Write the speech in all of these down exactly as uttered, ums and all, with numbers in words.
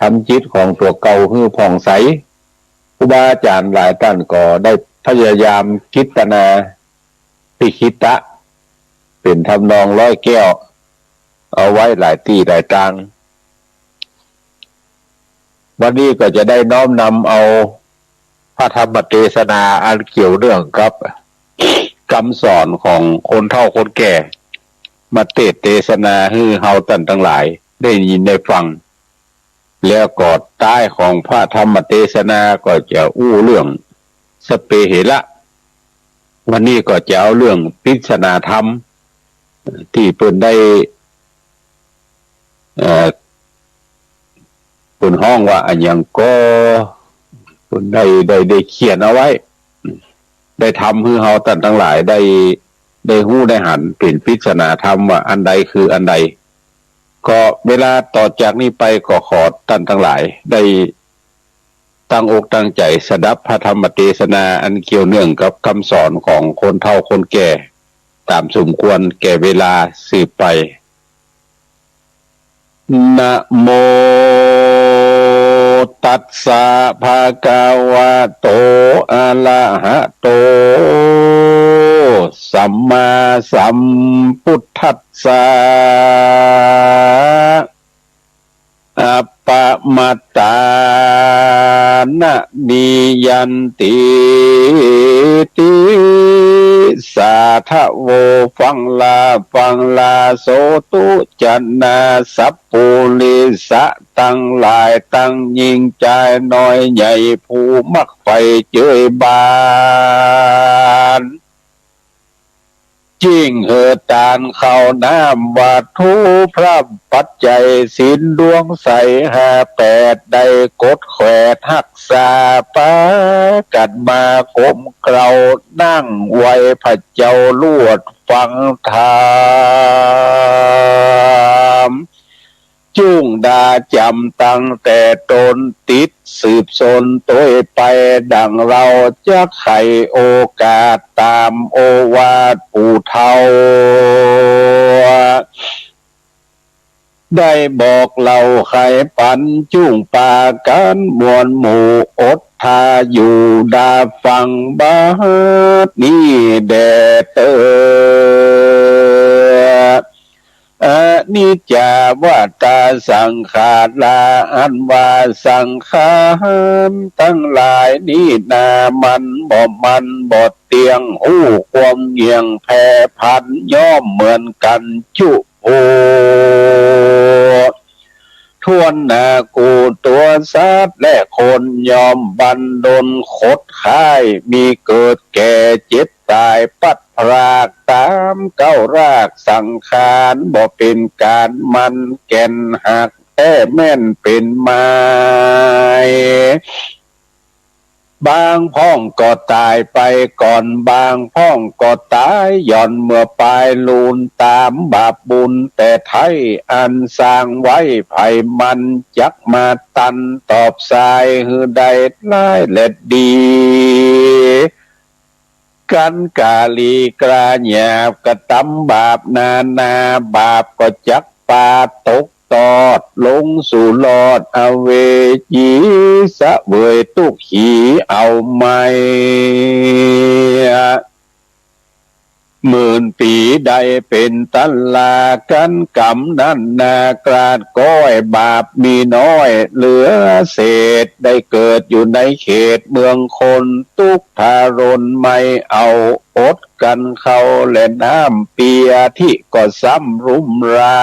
ทำจิตของตั๋วเก่าหื้อผ่องใส ครูบาอาจ๋ารย์หลายต้านก็ได้พยายามกิตนา พิคิตะ เป๋นทำนองร้อยแก้ว เอาไว้หลายตี้หลายตาง วันนี้ก็จะได้น้อมนำเอาพระธรรมเตสนาอันเกี่ยวเนื่องกับกำสอนของคนเฒ่าคนแก่ มาเตสน์เตสนาหื้อเฮาต้านตังหลายได้ยินได้ฟัง แล้วก็ต้ายของพระธรรมเตสนาก็จะอู้เรื่องสัพเพเหระ วันนี้ก็จะเอาเรื่องปริศนาธรรม ตี้เปิ้นได้ เอ่อ เปิ้นฮ้องว่าอะหยังก่อ เปิ้นได้ ได้ ได้เขียนเอาไว้ ได้ทำหื้อเฮาต้านตังหลายได้ ได้ฮู้ได้หันเป๋นปริศนาธรรมว่าอันใดคืออันใด ก็เวลาต่อจากนี้ไปก็ขอต้านตังหลายได้ตั้งอกตั้งใจ๋สดับพระธรรมเตสนาอันเกี่ยวเนื่องกับกำสอนของคนเฒ่าคนแก่ ต๋ามสมควรแก่เวลาสืบไป นะโมตัสสะ ภะคะวะโต อะระหะโต สัมมาสัมพุทธัสสะ อัปปะมาตานะ นิยันติติ สาธะโว ฟังลา ฟังลา โสตุจะนา สัปปุริสะตังหลาย ตังยิ่งจายน้อยใหญ่ ผู้มักใฝ่เจยบาน จิ่งหื้อตานข้าวน้ำวัตถุพร่ำปัจจัยศีลดวงใสห้าแปด ได้กดแขวดฮักษา ปากั๋นมาก้มเกล้านั่งไหว้พระเจ้าลวดฟังธรรม จุ่งดาจ๋ำตั้งแต่ต้น ติดสืบสนตวยไป ดังเฮาจักไขโอกาสต๋ามโอวาทผู้เฒ่า ได้บอกเล่าไขปัน จุ่งปากั๋นมวลหมู่อดถ้าอยู่ดาฟังบัดนี้แด่เต๊อ อนิจจาวตาสังขารา อันว่าสังขารตังหลายนี้นา มันบ่มั่นบ่เตี้ยง ฮู้ความเหี่ยงแผ่ผัน ย่อมเหมือนกั๋นจุผู้ถ้วนหน้า กู้ตั๋วสัตว์และคน ย่อมบั้นดลขดข้าย มีเกิดแก่เจ็บต๋าย พลัดพรากต๋ามก้าวราก สังขารบ่เป๋นก๋านมั่นแก่น หักแต๊แม่นเป๋นไม้ บางพ่องก็ต๋ายไปก่อน บางพ่องก็ต๋ายหย่อนเมื่อปายลูน ต๋ามบาปบุญแต่ไท้อันสร้างไว้ ใผมันจักมาตันตอบสาย หื้อได้ร้ายและดี กั๋นก๋าหลีกล้าหยาบ กระตำบาปนานา บาปก็จักปาตกตอด ลงสู่รอดอเวจี เสวยตุ๊กข์หีเอาไม้ หมื่นปี๋ได้เป๋นตันลา กั๋นกำนั้นนากราดก้อย บาปมีน้อยเหลือเศษ ได้เกิดอยู่ในเขตเมืองคน ตุ๊กข์ทารนไม่เอาอด กั๋นข้าวและน้ำเปียทิก็ซ้ำรุ่มรา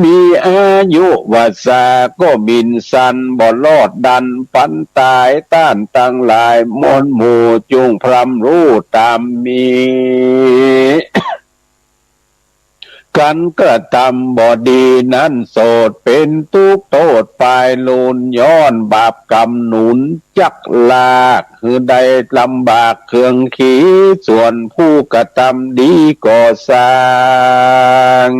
มีอายุวัสสาก็หมิ่นสัน บ่รอดดันปันต๋าย ต้านตังหลายมวลหมู่จุ่งพร่ำฮู้ต๋ามมี กั๋นกระตำบ่ดีนั้นโสด เป๋นตุ๊กข์โต้ษปายลูน ย้อนบาปกรรมหนุนจักลาก หื้อได้ลำบากเคืองขี ส่วนผู้กระตำดีก็สร้าง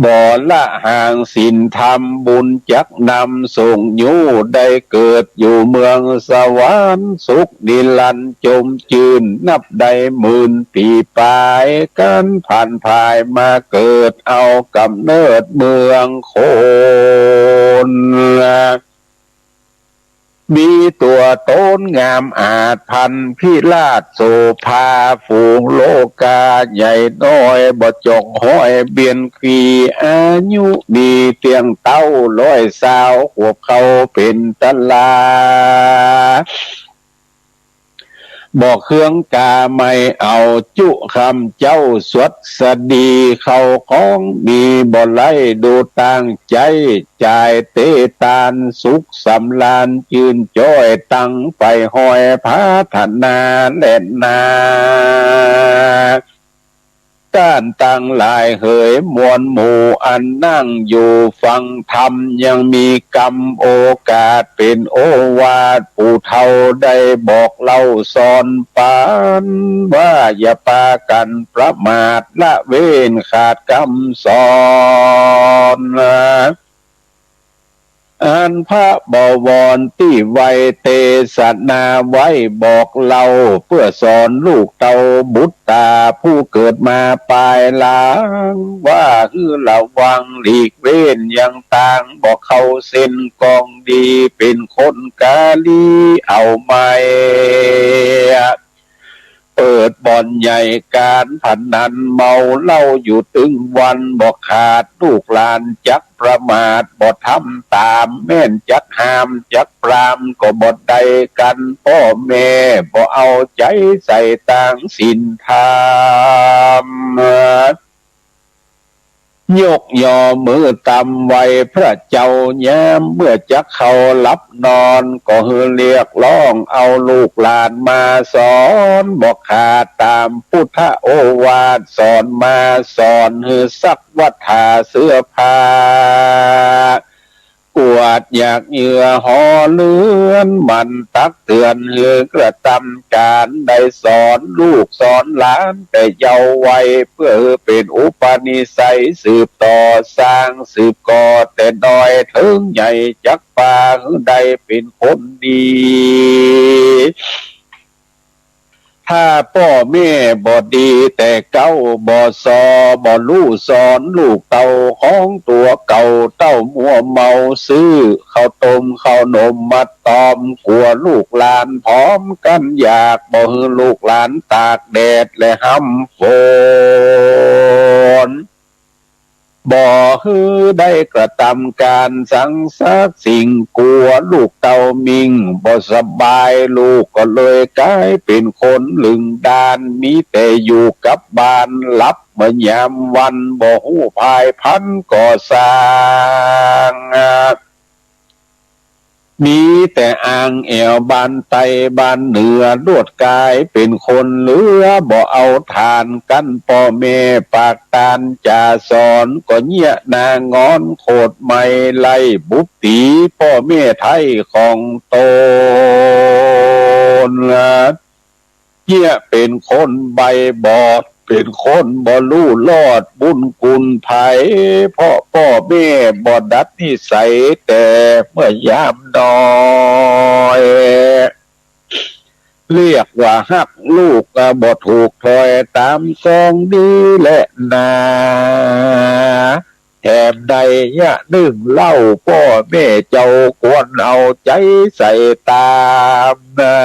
บ่ละห่างศีลธรรม บุญจักนำส่งยู้ ได้เกิดอยู่เมืองสวรรค์ สุขนิรันดร์จมจื้น นับได้หมื่นปี๋ป๋าย กั๋นผ่านผ่ายมาเกิด เอาก๋ำเนิดเมืองคน มีตั๋วต๋นงามอาจ พรรณพิราชโสภา ฝูงโลกาใหญ่น้อย บ่จองฮ้อยเบียนขีอายุ มีเตี้ยงเต๊าร้อยซาวขวบ เข้าเป๋นต๋ลา บ่เคืองกาไม่เอา จุค่ำเจ๊าสวัสดี เข้าของมีบ่ไร้ ดูตางใจ๊ จ่ายเตตานสุขสำราญ จื้นจ้อยตังไปฮ้อย ผาถนาแลนา ต้านตังหลายเหย มวลหมู่อันนั่งอยู่ฟังธรรม ยังมีกำโอกาสเป๋นโอวาท ผู้เฒ่าได้บอกเล่าสอนปัน ว่าอย่าปากั๋นประมาท ละเว้นขาดกำสอน อันพระบวรตี้ไว้เตสนาไว้บอกเล่า เปื้อสอนลูกเต้าบุตรต๋า ผู้เกิดมาปายหลัง ว่าหื้อระวังหลีกเว้น ยังตางบ่เข้าเส้นกองดี เป๋นคนกาลีเอาไม้ เปิดบ่อนใหญ่ก๋านพนัน เมาเหล้าอยู่ตึงวันบ่ขาด ลูกหลานจักประมาทบ่ทำต๋าม แม่นจักห้ามจักปรามก็บ่ได้กั๋น ป้อแม่บ่เอาใจ๋ใส่ตางศีลธรรม ยกย่อมือตำไหว้พระเจ้ายาม เมื่อจักเข้าหลับนอน ก็หื้อเรียกร้องเอาลูกหลานมาสอน บ่ขาดต๋ามพุทธโอวาทสอนมา สอนหื้อซักวัตถาเสื้อผ้า กวาดหยากเหยื่อหอเฮือน หมั่นตักเตือนหื้อกระตำก๋าน ได้สอนลูกสอนหลานแต่เยาว์วัย เปื้อหื้อเป๋นอุปนิสัยสืบต่อ สร้างสืบก่อแต่น้อยเถิงใหญ่ จักปาหื้อได้เป๋นคนดี ถ้าป้อแม่บ่ดีแต่เก๊า บ่ซอ บ่ฮู้สอนลูกเต้าของตั๋วเก่า เต้ามัวเมาซื้อข้าวต้มข้าวนมมาตอม กั๋วลูกหลานผอมกั๋นอยาก บ่หื้อลูกหลานตากแดดและฮ่ำฝน บ่หื้อได้กระตำก๋านสังสักสิ่ง กั๋วลูกเต้ามิ่งบ่สบาย ลูกก็เลยก๋ายเป๋นคนลึงด้าน มีแต่อยู่กับบ้านหลับเมื่อยามวัน บ่ฮู้ผายผันก่อสร้าง มีแต่อ้างแอ่วบ้านใต้บ้านเหนือ ลวดก๋ายเป๋นคนเหลือ บ่เอาฐานกั๋นป้อแม่ปากตานจ๋าสอน ก็เยียะหน้างอนโขดไหม้ ไล่บุบตี๋ป้อแม่ไท้ของต๋น เยียะเป๋นคนใบ้บอด เป๋นคนบ่ฮู้รอดบุญคุณใผ เพราะป้อแม่บ่ดัดนิสัยแต่เมื่อยามน้อย เรียกว่าฮักลูกบ่ถูกถ้อยต๋ามกองดีแลนา แถมได้เยียะนึ่งเล่า ป้อแม่เจ้าควรเอาใจ๋ใส่ต๋ามนา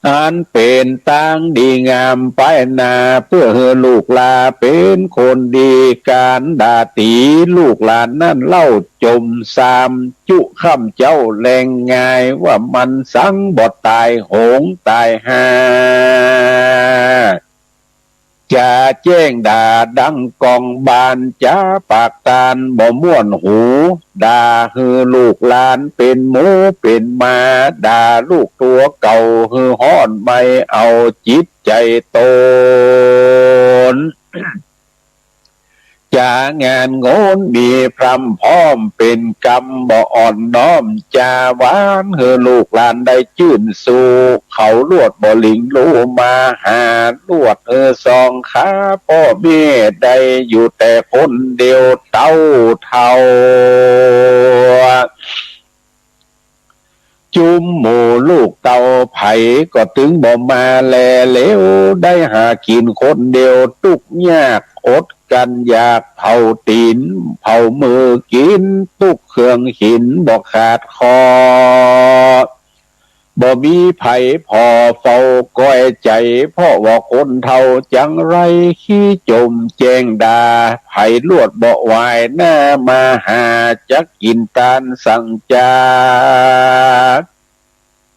อันเป๋นตางดีงามไปหน้า เปื้อหื้อลูกหลานเป๋นคนดี ก๋านด่าตี๋ลูกหลานนั้นเล่าจมซาม จุค่ำเจ๊าแลงงาย ว่ามันสังบ่ต๋ายโหงต๋ายห่า จ๋าแจ้งด่าดังก้องบ้าน จ๋าปากตานบ่ม่วนหู ด่าหื้อลูกหลานเป๋นหมูเป๋นหมา ด่าลูกตั๋วเก่าหื้อฮ้อนไหม้เอาจิตใจ๋ต๋น จ ก๋างานโงนมีพร่ำพร้อม เป๋นกำบ่อ่อนน้อมจ๋าหวาน หื้อลูกหลานได้จื้นสู่ เขาลวดบ่หลิงลู่มาหา ลวดหื้อสองขา ป้อแม่ได้อยู่แต่คนเดียว เต้าเฒ่า จุมหมู่ลูกเต้าใผก็ตึงบ่มาแลเหลว ได้หากิ๋นคนเดียว ตุ๊กยากอดกั๋นอยาก เผาตี๋นเผามือกิ๋น ตุ๊กเคืองขินบ่ขาดข้อ บ่มีใผผ่อเฝ้าก้อยใจ๋ เพราะว่าคนเฒ่าจังไร ขี้จมแจ้งด่า ใผลวดบ่หวายหน้ามาหา จักกิ๋นตานสังจ๋า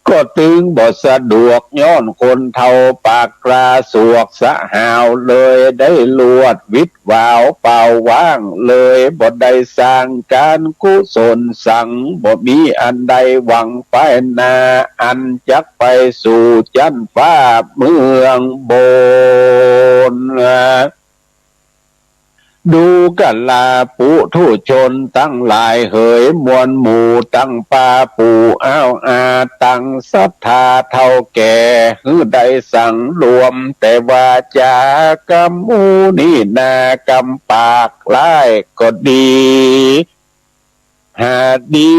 ก็ตึงบ่สะดวก ย้อนคนเฒ่าปากกล้าสวกสะหาว เลยได้ลวดวิดหวาวเปล่าว่าง เลยบ่ได้สร้างก๋านกุศลสัง บ่มีอันใดหวังไปหน้า อันจักไปสู่จั๊นฟ้าเมืองบน ดูกราปุถุชนตังหลายเหย มวลหมู่ตังป้าปู่อ้าวอา ตังศรัทธาเฒ่าแก่ หื้อได้สังรวมแต่วาจากำ อู้นี้นากำปาก ร้ายก็ดี หากดี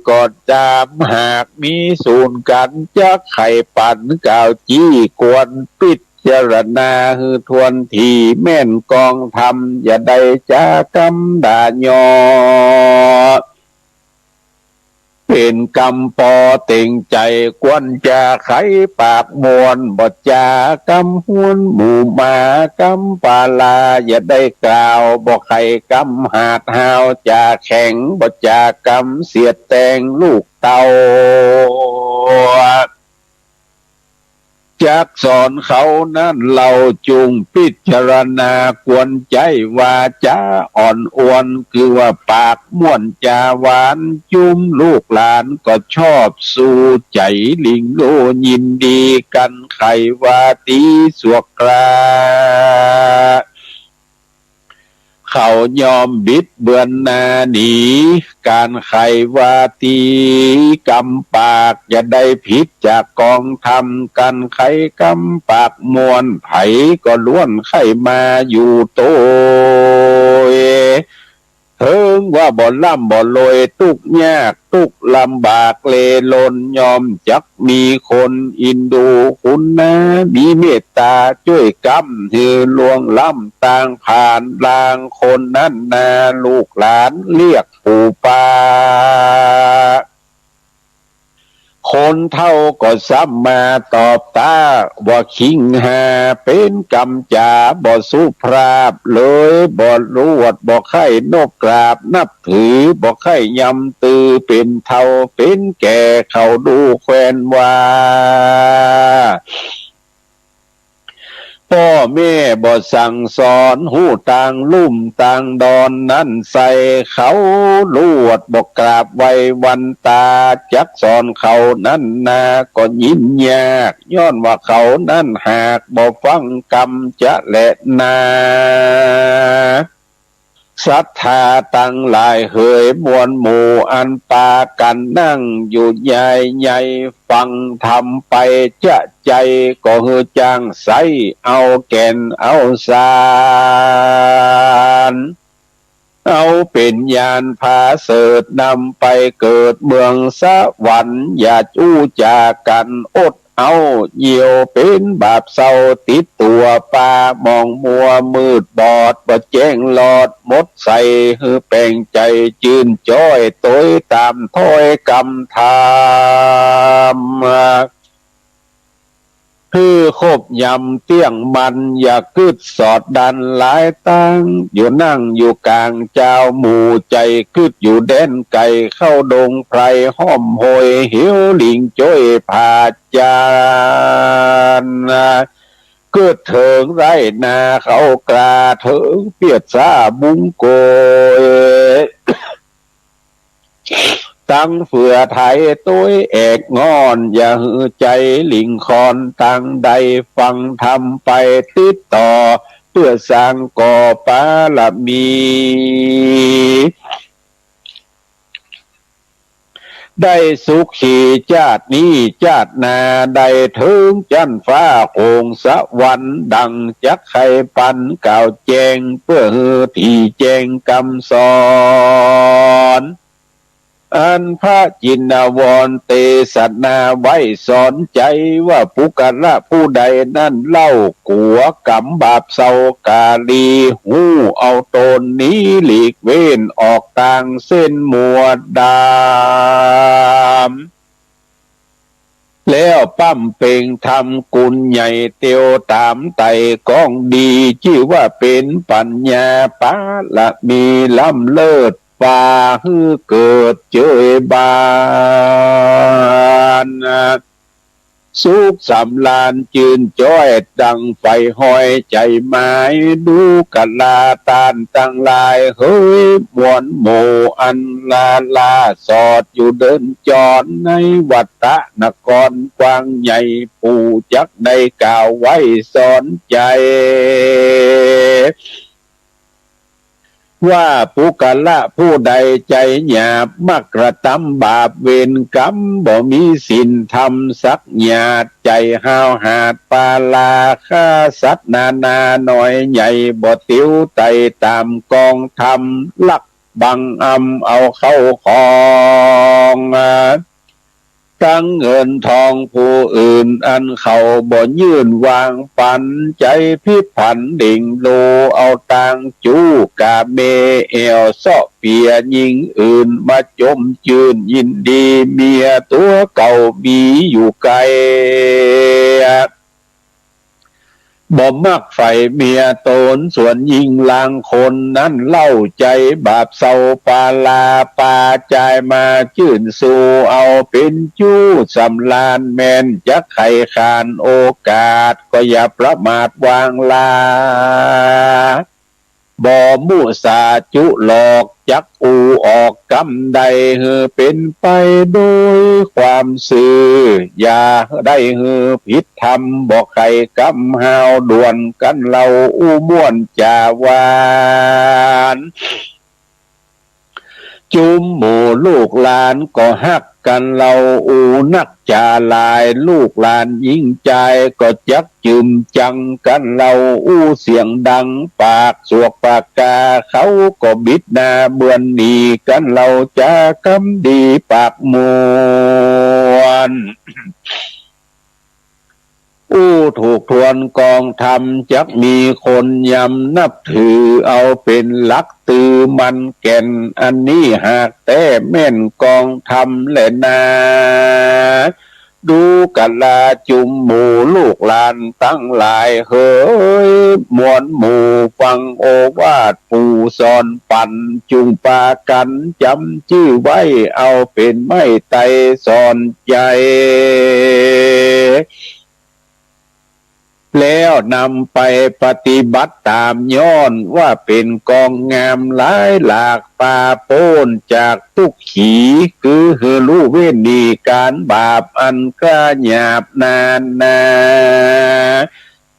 ก็จาม หากมีสูนกั๋น จักใค่ปั๋นกล่าวจี้กวน ปิจารณาหื้อถ้วนถี่ แม่นกองธรรม อย่าได้จากำด่าเยาะ เป๋นกำปอเต็งใจ๋ ควรจาใค่ปากม่วน บ่จากำฮวนหมู่หมากำปาลา อย่าได้กล่าว บ่ใค่กำหาดฮาว จ๋าแข็ง บ่จากำเสียดแตงลูกเต้า จักสอนเขานั้นเฮาจุ่งปิจารณากวนใจ๋ วาจ๋าอ่อนอวน คือว่าปากม่วนจ๋าหวาน จุมลูกหลานก็ชอบสู่ใจ๋ หลิ้งลู่ยินดีกั๋น ใค่ว่าตี๋สวกกล้า เขายอมบิดเบือนหน้าหนี ก๋านใค่ว่าตี๋กำปาก อย่าได้ผิดจากกองธรรม ก๋านใค่กำปากม่วน ใผก็ล้วนใค่มาอยู่โตย เถิงว่าบ่ร่ำบ่รวย ตุ๊กยากตุ๊กลำบากเล่ร่อน ยอมจักมีคนอินดูคุณนา มีเมตต๋าจ้วยกำ หื้อล่วงล้ำตางผ่านลาง คนนั้นนาลูกหลานเรียกปู่ป้า คนเฒ่าก็ซ้ำมาตอบต๋า ว่าคิงหาเป๋นกำจ๋าบ่สุภาพ เลยบ่ลวด บ่ใค่นบกราบนับถือ บ่ใค่ยำตือ เป๋นเฒ่าเป๋นแก่ เขาดูแควนว่า ป้อแม่บ่สั่งสอน ฮู้ตางลุ่มตางดอนนั้นใส่ เขาลวดบ่กราบไหว้วันต๋า จักสอนเขานั้นนาก็ยินยาก ย้อนว่าเขานั้นหากบ่ฟังกำจะแลนา ศรัทธาตังหลายเหย มวลหมู่อันปากั๋นนั่งอยู่ใหญ่ๆ ฟังธรรมไปจะใจ๋ ก็หื้อจ้างใส้เอาแก่นเอาสาร เอาเป๋นยานผาเสริฐ นำไปเกิดเมืองสวรรค์ อย่าอู้จ๋ากั๋นอด เอาเยี่ยวเป๋นบาปเศร้าติดตั๋วปา มองมัวมืดบอดบ่แจ้งลอด หมดใส่หื้อแป๋งใจ๋จื้นจ้อย ตวยต๋ามถ้อยกำธรรม หื้อคบยำเตี้ยงมั่น อย่ากึ๊ดสอดดันหลายตาง อยู่นั่งอยู่ก๋างจาวหมู่ ใจ๋กึ๊ดอยู่แดนไก๋ เข้าดงไพรห้อมห้วย เหวหลิ้งจ้วยผา จาน เกิดเถิงไร่นาเข้ากล้า เถิงเปียดสาบุงโกย ตังเฟือไถตวยแอกง่อน อย่าหื้อใจ๋หลิ้งคอน ตังใดฟังธรรมไปติดต่อ เปื้อสร้างก่อปารมี ได้สุขีจาตินี้จาติหน้า ได้เถิงจั๊นฟ้าโขงสวรรค์ ดังจักใค่ปันกล่าวแจ้ง เปื้อหื้อตี้แจ้งกำสอน อันพระจินวรเตสนาไว้สอนใจ๋ว่า ปุคคละผู้ใดนั้นเล่า กั๋วก๋รรมบาปเศร้ากาลี ฮู้เอาต๋นหนีหลีกเว้นออกตางเส้นมัวดำ แล้วบำเพ็งทำกุณใหญ่เตียวต๋ามไต่ก๋องดี จื้อว่าเป๋นปัญญาปารมีล้ำเลิศ ฝ่าหื้อเกิดเจยบาน สุขสำราญจื้นจ้อยดังใฝ่ฮอยใจ๋หมาย ดูกราต้านตังหลายเหย มวลหมู่อันลาลาสอดอยู่เดินจร ในวัฏฏะนครกว้างใหญ่ ผู้จักได้กล่าวไว้สอนใจ๋ ว่าปุคคละผู้ใดใจ๋หยาบ มักกระตำบาปเวรก๋รรม บ่มีศีลธรรมสักหยาด ใจ๋ห้าวหาญปาราฆ่าสัตว์นานาน้อยใหญ่ บ่เตียวไต่ต๋ามกองธรรม ลักบังอำเอาเข้าของ ตังเงินทองผู้อื่นอันเขาบ่ยื่นวางปัน ใจ๋ผิดผันเด่งโล เอาตางจู้ก๋าเม แอ่วเซาะเปียหญิงอื่น มาจมจื้นยินดี เมียตั๋วเก่ามีอยู่ไก๋ บ่มักใฝ่เมียต๋น ส่วนยิ่งลางคนนั้นเล่า ใจ๋บาปเศร้าปารา ปาจายมาจื้นสู่ เอาเป๋นจู้สำราญ แม่นจักใค่ขานโอกาส ก็อย่าประมาทวางลา บ่มุสาจุหลอก จักอู้ออกกำใด หื้อเป๋นไปโดยความซื่อ อย่าได้หื้อผิดธรรม บ่ใค่กำห้าวด่วนกั๋นเล่า อู้ม่วนจ๋าหวาน จุมหมู่ลูกหลานก็ฮักกั๋นเล่า อู้นักจ๋าหลาย ลูกหลานญิงจายก็จัก จืมจังกั๋นเล่า อู้เสียงดังปากสวกปากกา เขาก็บิดหน้าเบือนหนีกั๋นเล่า จ๋ากำดีปากม่วน อู้ถูกทวนกองธรรม จักมีคนยำนับถือ เอาเป๋นหลัก ตื้อมั่นแก่น อันนี้หากแต๊แม่นกองธรรมแลนา ดูกราจุมหมู่ลูกหลานตังหลายเหย มวลหมู่ฟังโอวาทปู่สอนปั๋น จุ่งปากั๋นจ๋ำจื้อไว้ เอาเป๋นไม้ไตรสอนใจ๋ แล้วนำไปปฏิบัติต๋าม ย้อนว่าเป๋นกองงามหลายหลาก ปาป๊นจากตุ๊กขี คือหื้อลู่เว้นหนีก๋านบาปอันกล้าหยาบนานา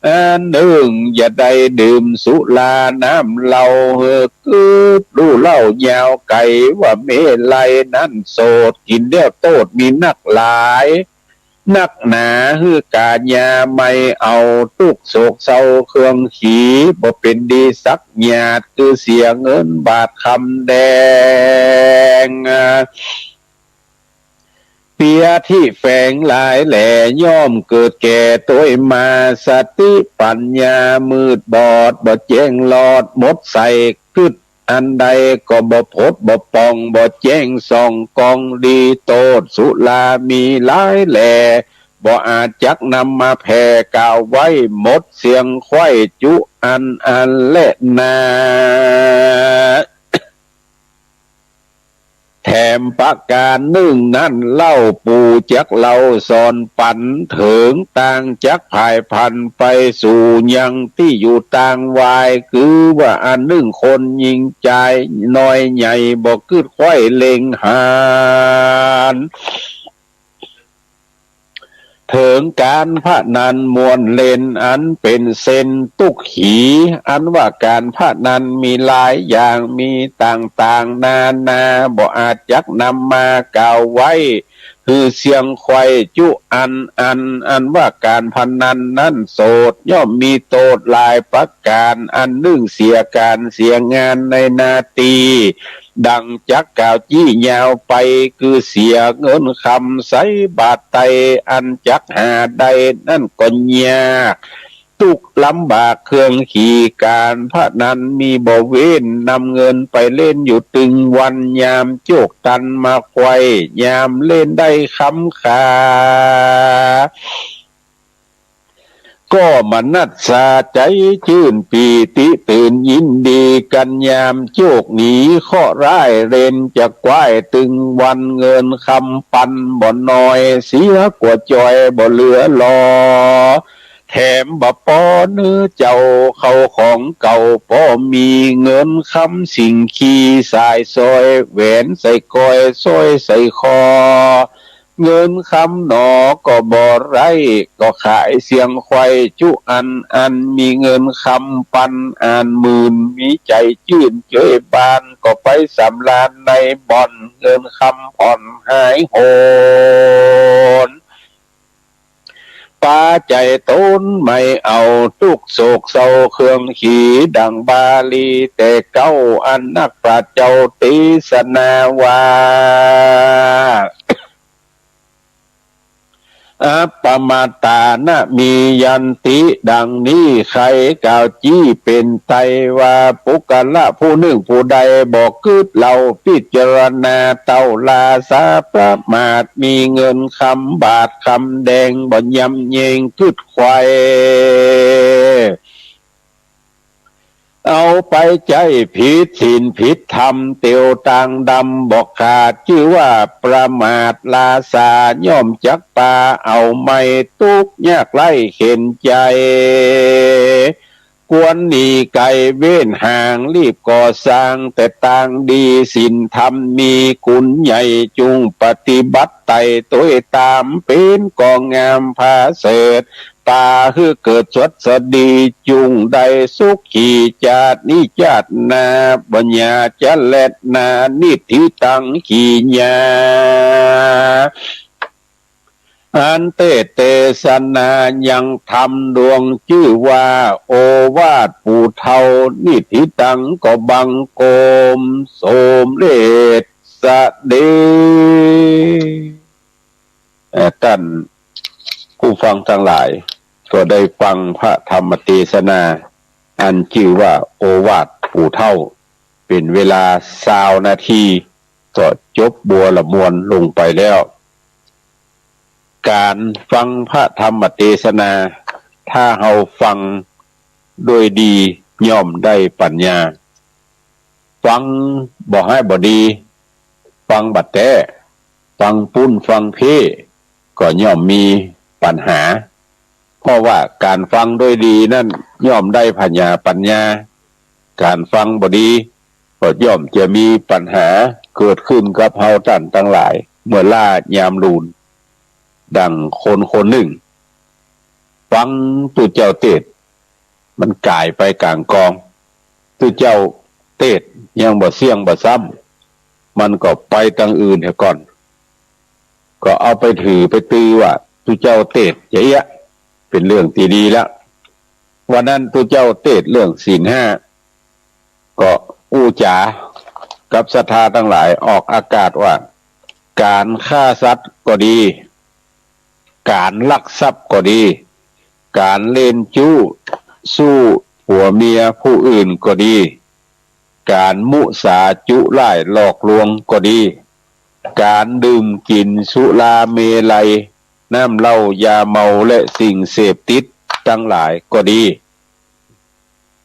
อันนึ่ง อย่าได้ดื่มสุราน้ำเหล้า หื้อกื๊ดลู่เหล้ายาวไก๋ ว่าเมรัยนั้นโสด กิ๋นแล้วโต้ษมีนักหลาย นักหนา หื้อกาญาไม่เอา ตุ๊กข์โศกเศร้าเคืองขี บ่เป๋นดีสักหยาด คือเสียเงินบาทคำแดง เปียตี้แฝงหลายแหล่ ย่อมเกิดแก่ตวยมา สติปั๋ญญามืดบอด บ่แจ้งลอด หมดใส กึ๊ดอันใดก็บ่ผดบ่ป่อง บ่แจ้งส่องกองดี โต้ษสุรามีหลายแหล่ บ่อาจจักนำมาแผ่กล่าวไว้ หมดเสียงไคว้จุอันอันแลนา แถมประก๋านนึ่งนั้นเล่า ปู่จักเล่าสอนปั๋นเถิง ต่างจักผายผันไปสู่ยังตี้อยู่ต่างวาย คือว่าอันนึ่งคนญิงจายน้อยใหญ่ บ่กึ๊ดไคว้เล็งหัน เถิงก๋านพนันม่วนเล่นอันเป๋นเส้นตุกขี อันว่าก๋านพนันมีหลายอย่าง มีต่างๆ นานา บ่อาจจักนำมากล่าวไว้ หื้อเสี้ยงไขว่จุอันอัน อันว่าก๋านพนันนั้นโสษ ย่อมมีโต้ษหลายประก๋าน อันนึ่งเสียก๋านเสียงานในนาตี้ ดังจักกล่าวจี้ยาวไป คือเสียเงินคำใส่บาทไต อันจักหาได้นั้นก็ยาก ตุ๊กข์ลำบากเครื่องขี่ ก๋านพนันมีบ่เว้น นำเงินไปเล่นอยู่ตึงวัน ยามโจกตันมาไขว่ ยามเล่นได้คำขา ก็มนัสสาใจ๋จื้นปีติตื่นยินดีกั๋น ยามโจกหนีเคราะห์ร้าย เล่นจะไขว่ตึงวัน เงินคำปันบ่น้อย เสียกว่าจ้อยบ่เหลือหลอ แถมบ่ปอเนื้อเจ้า เข้าของเก่าปอมี เงินคำสิ่งคี สายสร้อยแหวนใส่ก้อย สร้อยใส่คอ เงินคำหนอก็บ่ไร้ ก็ขายเสี้ยงไขว่จุอันอัน มีเงินคำปันอ่านหมื่น มีใจ๋จื้นจ้วยบาน ก็ไปสำราญในบ่อน เงินคำผ่อนหายโหน ปาใจ๋ต๋นไม่เอา ตุ๊กข์โศกเศร้าเครื่องขี่ ดังบาลีแต่เก๊า อันนักปราชญ์เจ้าเตสนาว่า อัปปมาตานะมียันติ ดังนี้ใค่กล่าวจี้เป๋นไตว่า ปุคคละผู้นึ่งผู้ใดบ่กึ๊ดเล่า พิจารณาเต้าราสาประมาท มีเงินคำบาทคำแดง บ่ยำเยงกึ๊ดไขว่ เอาไปใจ๊ผิดศีลผิดธรรม เตียวตางดำบ่ขาด จื้อว่าประมาทราสา ย่อมจักปาเอาไม้ ตุ๊กข์ยากไร้เข็ญใจ๋ ควรหนีไก๋เว้นห่าง รีบก่อสร้างแต่ตางดี ศีลธรรมมีคุณใหญ่ จุ่งปฏิบัติไต่ตวยต๋าม เป๋นกองงามผาเสริฐ ปาหื้อเกิดสวัสดี จุ่งได้สุขี จาตินี้จาติหน้า บ่อย่าจะแลดหน้า นิฏฐิตัง ขีญา อันเตสน์เตสนายังธรรมดวงจื้อว่า โอวาทปู่เฒ่า นิฏฐิตัง ก็บังคมสมเร็จเสด็จ เอ่อ ต้านผู้ฟังตังหลาย ก็ได้ฟังพระธรรมเตสนา อันจื้อว่าโอวาทปู่เฒ่า เป๋นเวลาซาวนาที ก็จบบัวละมวลลงไปแล้ว ก๋านฟังพระธรรมเตสนา ถ้าเฮาฟังโดยดี ย่อมได้ปั๋ญญา ฟังบ่ฮ้ายบ่ดี ฟังบ่แต๊ ฟังปุ้นฟังเพ้ ก็ย่อมมีปัญหา เพราะว่าก๋านฟังโดยดีนั้นย่อมได้ผญาปัญญา ก๋านฟังบ่ดีก็ย่อมจะมีปัญหาเกิดขึ้นกับเฮาต้านตังหลาย เมื่อล่ายามลูน ดั่งคนคนนึ่ง ฟังตุ๊เจ้าเตสน์ มันก๋ายไปก๋างกอง ตุ๊เจ้าเตสน์ยังบ่เสี้ยงบ่ซ้ำ มันก็ไปตางอื่นเหียก่อน ก็เอาไปถือไปตือว่าตุ๊เจ้าเตสน์จะเอี้ยะ เป๋นเรื่องตี้ดีแล้ว วันนั้นตุ๊เจ้าเตสน์เรื่องศีลห้า ก็อู้จ๋ากับศรัทธาตังหลายออกอากาศว่า ก๋านฆ่าสัตว์ก็ดี ก๋านลักทรัพย์ก็ดี ก๋านเล่นจู๊สู้ผัวเมียผู้อื่นก็ดี ก๋านมุสาจุร่ายหลอกลวงก็ดี ก๋านดื่มกิ๋นสุราเมรัย น้ำเหล้ายาเมาและสิ่งเสพติดตังหลายก็ดี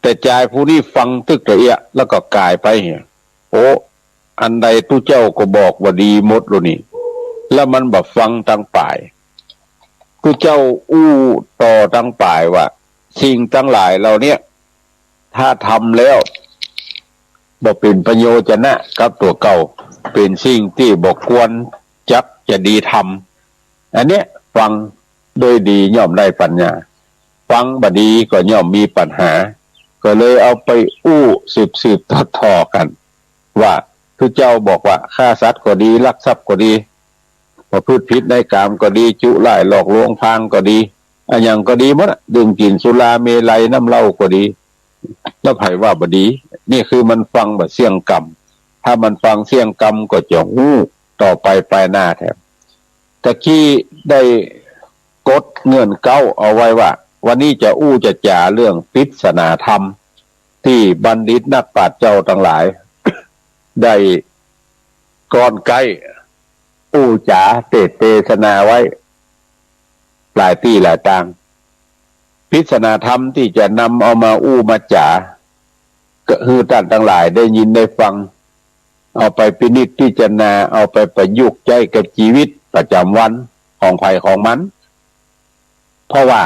แต่จายผู้นี้ฟังตึกละเอียดแล้วก็ก๋ายไปเหีย โอ้ อันใดตุ๊เจ้าก็บอกว่าดีหมดแล้วนี่ แล้วมันบ่ฟังตังป๋าย ตุ๊เจ้าอู้ต่อตังป๋ายว่า สิ่งตังหลายเหล่าเนี้ย ถ้าทำแล้วบ่เป๋นประโยชนะกับตั๋วเก่า เป๋นสิ่งตี้บ่ควรจักจะดีทำ อันเนี้ยฟัง ด้วยดีย่อมได้ปัญญา ฟังบ่ดีก็ย่อมมีปัญหา ก็เลยเอาไปอู้สืบๆต่อๆกั๋น ว่า คือเจ้าบอกว่า ฆ่าสัตว์ก็ดี ลักทรัพย์ก็ดี ประพฤติผิดในกามก็ดี จุล่ายหลอกลวงพลางก็ดี อะหยังก็ดีหมดอะ ดื่มกิ๋นสุราเมรัยน้ำเหล้าก็ดี แล้วใผว่าบ่ดี นี่คือมันฟังบ่เสี้ยงกำ ถ้ามันฟังเสี้ยงกำก็จะฮู้ต่อไปไปหน้าแถม ตะกี้ได้กดเงื่อนเก๊าเอาไว้ว่า วันนี้จะอู้จะจ๋าเรื่องปริศนาธรรม ตี้บัณฑิตนักปราชญ์เจ้าตังหลาย ได้ก้อนใก๊อู้จ๋าเตสน์เตสนาไว้ หลายตี้หลายตาง ปริศนาธรรมตี้จะนำเอามาอู้มาจ๋า ก็หื้อต้านตังหลายได้ยินได้ฟัง เอาไปพินิจพิจารณา เอาไปประยุกต์ใจ๊กับจีวิตประจ๋ำวันของใผของมัน เพราะว่า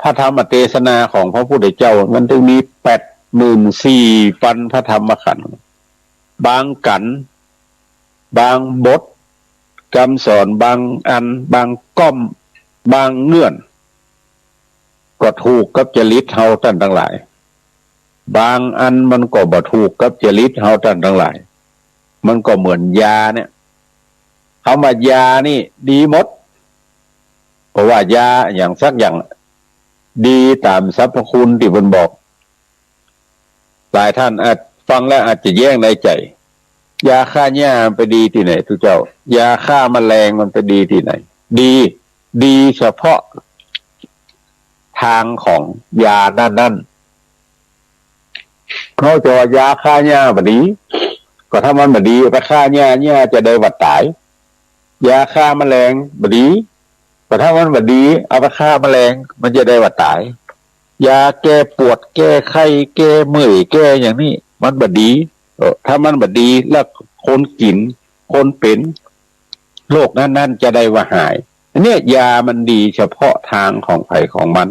พระธรรมเตสนาของพระพุทธเจ้ามันถึงมีแปดหมื่นสี่ปันพระธรรมขันธ์ บางกัณฑ์ บางบท กำสอน บางอัน บางก้อม บางเงื่อน ก็ถูกกับจริตเฮาต้านตังหลาย บางอันมันก็บ่ถูกกับจริตเฮาต้านตังหลาย มันก็เหมือนยาเนี่ย คำว่ายานี่ดีหมด เพราะว่ายาอะหยังสักอย่าง ดีต๋ามสรรพคุณตี้เปิ้นบอก หลายต้านอาจฟังแล้วอาจจะแย้งในใจ๋ ยาฆ่าหญ้ามันไปดีตี้ไหนตุ๊เจ้า ยาฆ่าแมลงมันไปดีตี้ไหน ดี ดีเฉพาะทางของยานั้นๆ เฮาจะว่ายาฆ่าหญ้าบ่ดี ก็ถ้ามันบ่ดีเอาไปฆ่าหญ้า หญ้าจะได้บ่ต๋าย ยาฆ่าแมลงบ่ดี ก็ถ้ามันบ่ดีเอาไปฆ่าแมลง มันจะได้บ่ต๋าย ยาแก้ปวด แก้ไข้ แก้เมื่อย แก้อย่างนี้ มันบ่ดี เออ ถ้ามันบ่ดีแล้วคนกิ๋น คนเป๋นโรคนั้นๆ จะได้ว่าหาย อันเนี้ยยามันดีเฉพาะทางของใผของมัน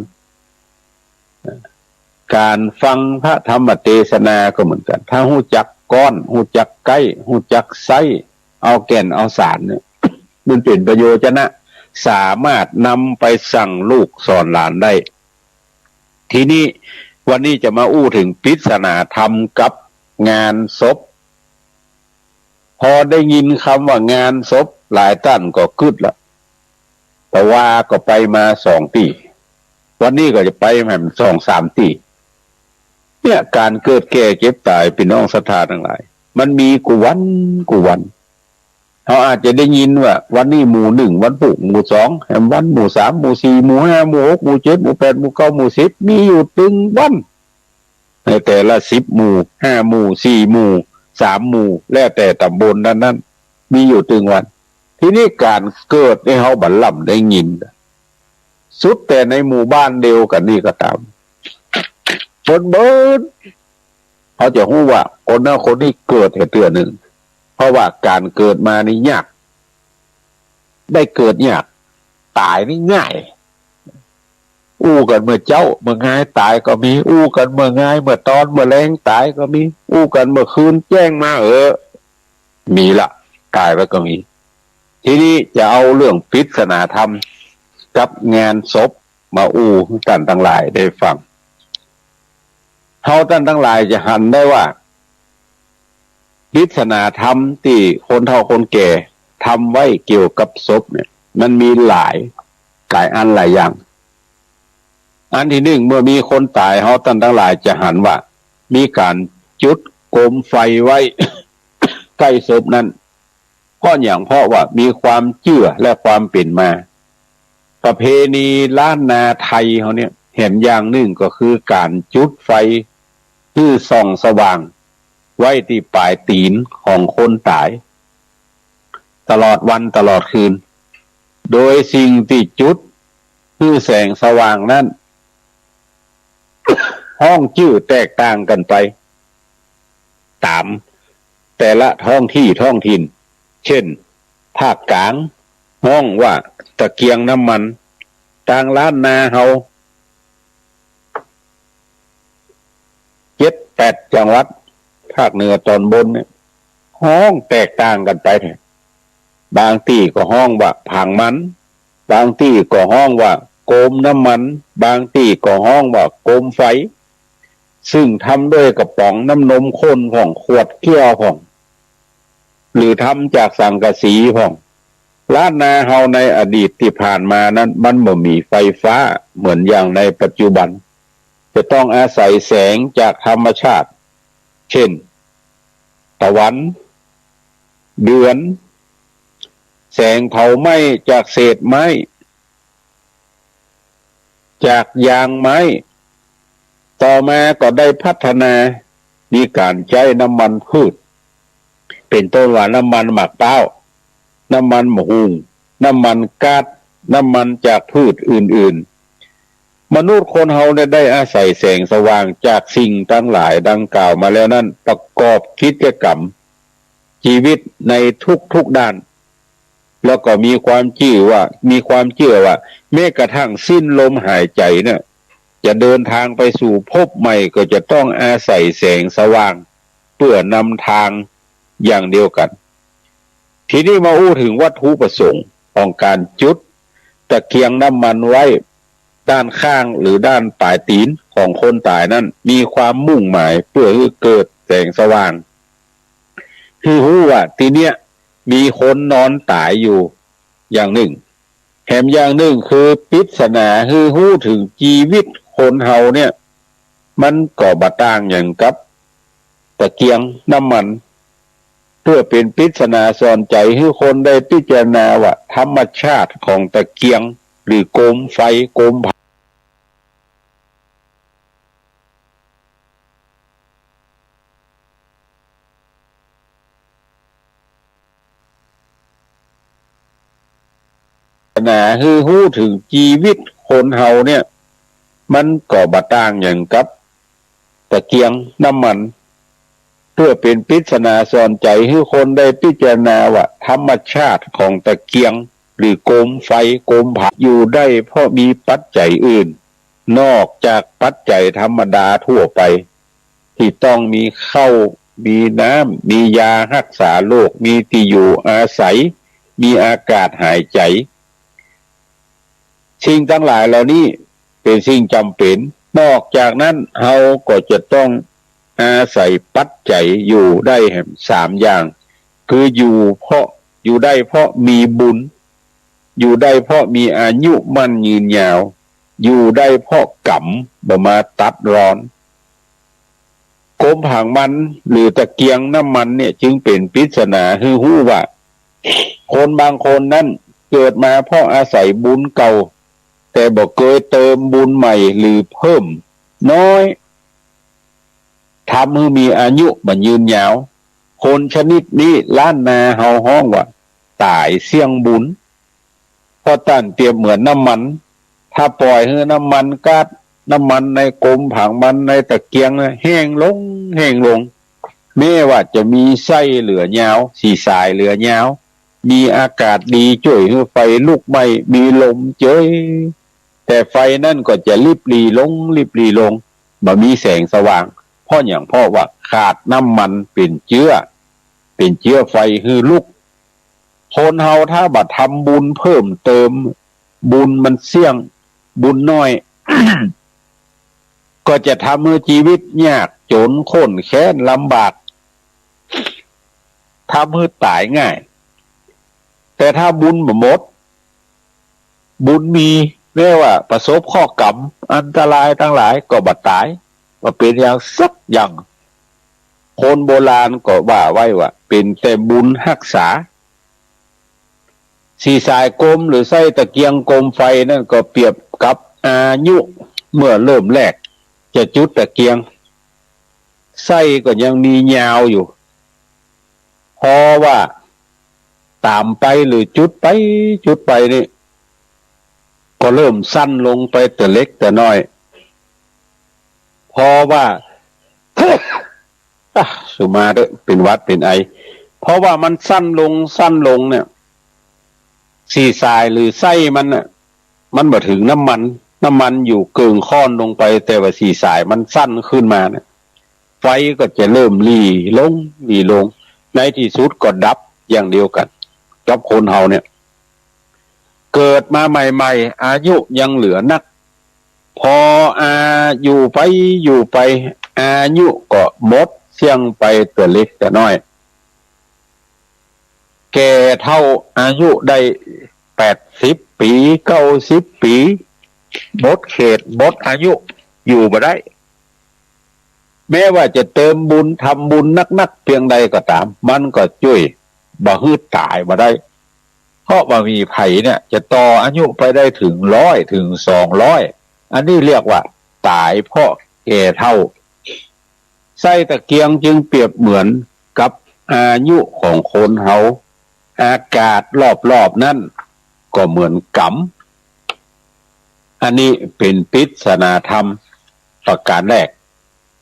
ก๋านฟังพระธรรมเตสนาก็เหมือนกั๋น ถ้าฮู้จักก้อน ฮู้จักใก๊ ฮู้จักใซ้ เอาแก่นเอาสารเนี่ย มันเป๋นประโยชนะ สามารถนำไปสั่งลูกสอนหลานได้ ทีนี้วันนี้จะมาอู้เถิงปริศนาธรรมกับงานศพ พอได้ยินกำว่างานศพ หลายต้านก็กึ๊ดละ ตะวาก็ไปมาสองตี้ วันนี้ก็จะไปแหมสองสามตี้ เนี่ย ก๋านเกิดแก่เจ็บต๋าย ปี้น้องศรัทธาตังหลาย มันมีกู้วันกู้วัน เฮาอาจจะได้ยินว่าวันนี้หมู่นึ่ง วันพูกหมู่สอง แหมวันหมู่สาม หมู่สี่ หมู่ห้า หมู่หก หมู่เจ็ด หมู่แปด หมู่เก้า หมู่สิบ มีอยู่ตึงวัน ในแต่ละสิบหมู่ ห้าหมู่ สี่หมู่ สามหมู่ แล้วแต่ต๋ำบลนั้นๆ มีอยู่ตึงวัน ทีนี้ก๋านเกิดนี่เฮาบ่ล่ำได้ยิน สุดแต่ในหมู่บ้านเดียวกั๋นนี่ก็ต๋าม เปิ้นเปิ้น เฮาจะฮู้ว่าคนนั้นคนนี้เกิดแหมเตื้อนึ่ง เพราะว่าก๋านเกิดมานี่ยาก ได้เกิดยาก ต๋ายนี่ง่าย อู้กั๋นเมื่อเจ๊าเมื่องายต๋ายก็มี อู้กั๋นเมื่องายเมื่อต๋อนเมื่อแลงต๋ายก็มี อู้กั๋นเมื่อคืนแจ้งมา เออ มีละ ต๋ายไปก็มี ทีนี้จะเอาเรื่องปริศนาธรรมกับงานศพมาอู้หื้อต้านตังหลายได้ฟัง เฮาต้านตังหลายจะหันได้ว่า ปริศนาธรรมตี้คนเฒ่าคนแก่ทำไว้เกี่ยวกับศพเนี่ย มันมีหลาย หลายอันหลายอย่าง อันตี้นึ่ง เมื่อมีคนต๋าย เฮาต้านตังหลายจะหันว่า มีก๋านจุดโกมไฟไว้ ใก้ศพนั้น เพราะหยัง เพราะว่ามีความเจื้อและความเป๋นมา ประเพณีล้านนาไทยเฮาเนี่ย แหมอย่างนึ่งก็คือก๋านจุดไฟหื้อส่องสว่างไว้ตี้ป๋ายตี๋นของคนต๋าย ตลอดวันตลอดคืน โดยสิ่งตี้จุดหื้อแสงสว่างนั้น ฮ้องจื้อแตกต่างกั๋นไป ต๋ามแต่ละท้องตี้ท้องถิ่น เช่น ภาคก๋างฮ้องว่าตะเกียงน้ำมัน ตางล้านนาเฮา เจ็ดแปดจังหวัดภาคเหนือต๋อนบนเนี่ย ฮ้องแตกต่างกั๋นไปแท้ บางตี้ก็ฮ้องว่าผางมัน บางตี้ก็ฮ้องว่าโกมน้ำมัน บางตี้ก็ฮ้องว่าโกมไฟ ซึ่งทำด้วยกระป๋องน้ำนมข้นพ่อง ขวดแก้วพ่อง หรือทำจากสังกะสีพ่อง ล้านนาเฮาในอดีตตี้ผ่านมานั้น มันบ่มีไฟฟ้าเหมือนอย่างในปัจจุบัน จะต้องอาศัยแสงจากธรรมชาติ เช่น ตะวัน เดือน แสงเผาไหม้จากเศษไม้ จากยางไม้ ต่อมาก็ได้พัฒนา มีก๋านใจ๊น้ำมันพืช เป๋นต้นว่าน้ำมันหมากพร้าว น้ำมันหมากฮู่ น้ำมันก๊าซ น้ำมันจากพืชอื่นๆ มนุษย์คนเฮาเนี่ยได้อาศัยแสงสว่างจากสิ่งตังหลายดังกล่าวมาแล้วนั้น ประกอบกิจกรรมชีวิตในทุกๆด้าน แล้วก็มีความเจื้อว่า มีความเจื้อว่า แม้กระทั่งสิ้นลมหายใจ๋เนี่ย จะเดินทางไปสู่ภพใหม่ก็จะต้องอาศัยแสงสว่างเปื้อนำตางอย่างเดียวกั๋น ทีนี้มาอู้เถิงวัตถุประสงค์ของก๋านจุดตะเกียงน้ำมันไว้ด้านข้างหรือด้านป๋ายตี๋นของคนต๋ายนั้น มีความมุ่งหมายเปื้อหื้อเกิดแสงสว่าง หื้อฮู้ว่าตี้เนี้ยมีคนนอนต๋ายอยู่อย่างนึ่ง แถมอย่างนึ่งคือปริศนาหื้อฮู้เถิงจีวิตคนเฮาเนี่ย มันก็บ่ต่างหยังกับตะเกียงน้ำมัน เปื้อเป๋นปริศนาสอนใจ๋หื้อคนได้พิจารณาว่าธรรมชาติของตะเกียงหรือโกมไฟโกมผา นาหื้อฮู้เถิงจีวิตคนเฮาเนี่ย มันก็บ่ต่างหยังกับตะเกียงน้ำมัน เปื้อเป๋นปริศนาสอนใจ๋หื้อคนได้พิจารณาว่าธรรมชาติของตะเกียงหรือโกมไฟโกมผา อยู่ได้เพราะมีปัจจัยอื่น นอกจากปัจจัยธรรมดาทั่วไป ตี้ต้องมีข้าว มีน้ำ มียาฮักษาโรค มีตี้อยู่อาศัย มีอากาศหายใจ๋ สิ่งตังหลายเหล่านี้เป๋นสิ่งจ๋ำเป๋น นอกจากนั้นเฮาก็จะต้องอาศัยปัจจัยอยู่ได้แหมสามอย่าง คืออยู่เพราะ อยู่ได้เพราะมีบุญ อยู่ได้เพราะมีอายุมั่นยืนยาว อยู่ได้เพราะกรรมบ่มาตัดรอน โกมผางมันหรือตะเกียงน้ำมันเนี่ยจึงเป๋นปริศนาหื้อฮู้ว่า คนบางคนนั้นเกิดมาเพราะอาศัยบุญเก่า แต่บ่เกยเติมบุญใหม่หรือเพิ่มน้อย ทำหื้อมีอายุบ่ยืนยาว คนชนิดนี้ล้านนาเฮาฮ้องว่าต๋ายเสี้ยงบุญ เพราะต้านเปรียบเหมือนน้ำมัน ถ้าป่อยหื้อน้ำมันก๊าซ น้ำมันในโกมผางมันในตะเกียงนะ แห้งลง แห้งลง แม้ว่าจะมีไส้เหลือยาว สี่สายเหลือยาว มีอากาศดีจ้วยหื้อไฟลุกไหม้ มีลมเจย แต่ไฟนั้นก็จะริบหรี่ลง ริบหรี่ลง บ่มีแสงสว่าง เพราะหยัง เพราะว่าขาดน้ำมันเป๋นเจื๊อ เป๋นเจื๊อไฟหื้อลุก คนเฮาถ้าบ่ทำบุญเพิ่มเติม บุญมันเสี้ยง บุญน้อย ก็จะทำหื้อจีวิตยากจ๋นข้นแค้นลำบาก ทำหื้อต๋ายง่าย แต่ถ้าบุญบ่หมด บุญมี แม้ว่าประสบเคราะห์กรรมอันตรายตังหลายก็บ่ต๋าย บ่เป๋นหยังสักอย่าง คนโบราณก็ว่าไว้ว่า เป๋นแต่บุญฮักษา สี่สายโกมหรือไส้ตะเกียงโกมไฟนั้นก็เปรียบกับอายุเมื่อเริ่มแรกจะจุดตะเกียง ไส้ก็ยังมียาวอยู่ พอว่าต๋ามไปหรือจุดไปจุดไปนี่ ก็เริ่มสั้นลงไปแต่เล็กแต่น้อย พอว่า อ่ะ สุมาเต๊อะ เป๋นหวัดเป๋นไอ เพราะว่ามันสั้นลงสั้นลงเนี่ย สี่สายหรือไส้มันน่ะ มันบ่เถิงน้ำมัน น้ำมันอยู่เกิ่งข้อนลงไป แต่ว่าสี่สายมันสั้นขึ้นมาเนี่ย ไฟก็จะเริ่มหรี่ลง หรี่ลง ในตี้สุดก็ดับอย่างเดียวกั๋น กับคนเฮาเนี่ย เกิดมาใหม่ๆ อายุยังเหลือนัก พออา อยู่ไปอยู่ไป อายุก็หมดเสี้ยงไปเตื้อเล็กเตื้อน้อย แก่เฒ่าอายุได้แปดสิบปี๋ เก้าสิบปี๋ หมดเขตหมดอายุ อยู่บ่ได้ แม้ว่าจะเติมบุญทำบุญนักๆ เปียงใดก็ต๋าม มันก็จ้วยบ่หื้อต๋ายบ่ได้ เพราะบ่มีใผเนี่ยจะต่ออายุไปได้เถิงร้อยเถิงสองร้อย อันนี้เรียกว่าต๋ายเพราะแก่เฒ่า ไส้ตะเกียงจึงเปรียบเหมือนกับอายุของคนเฮา อากาศรอบๆ นั้นก็เหมือนก๋ำ อันนี้เป๋นปริศนาธรรมประก๋านแรก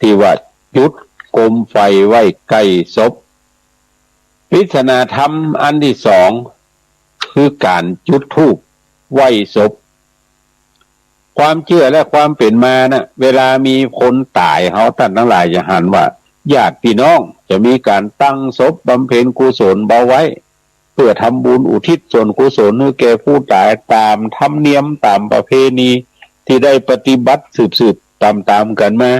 ตี้ว่าจุดโคมไฟไหว้ใก้ศพ ปริศนาธรรมอันตี้สอง คือก๋านจุดธูปไหว้ศพ ความเจื้อและความเป๋นมานะ เวลามีคนต๋าย เฮาต้านตังหลายจะหันว่า ญาติปี้น้องจะมีก๋านตั้งศพบำเพ็ญกุศลบ่าไว้ เปื้อทำบุญอุทิศส่วนกุศลหื้อแก่ผู้ต๋าย ต๋ามธรรมเนียม ต๋ามประเพณีตี้ได้ปฏิบัติสืบๆ ต๋ามๆ กั๋นมา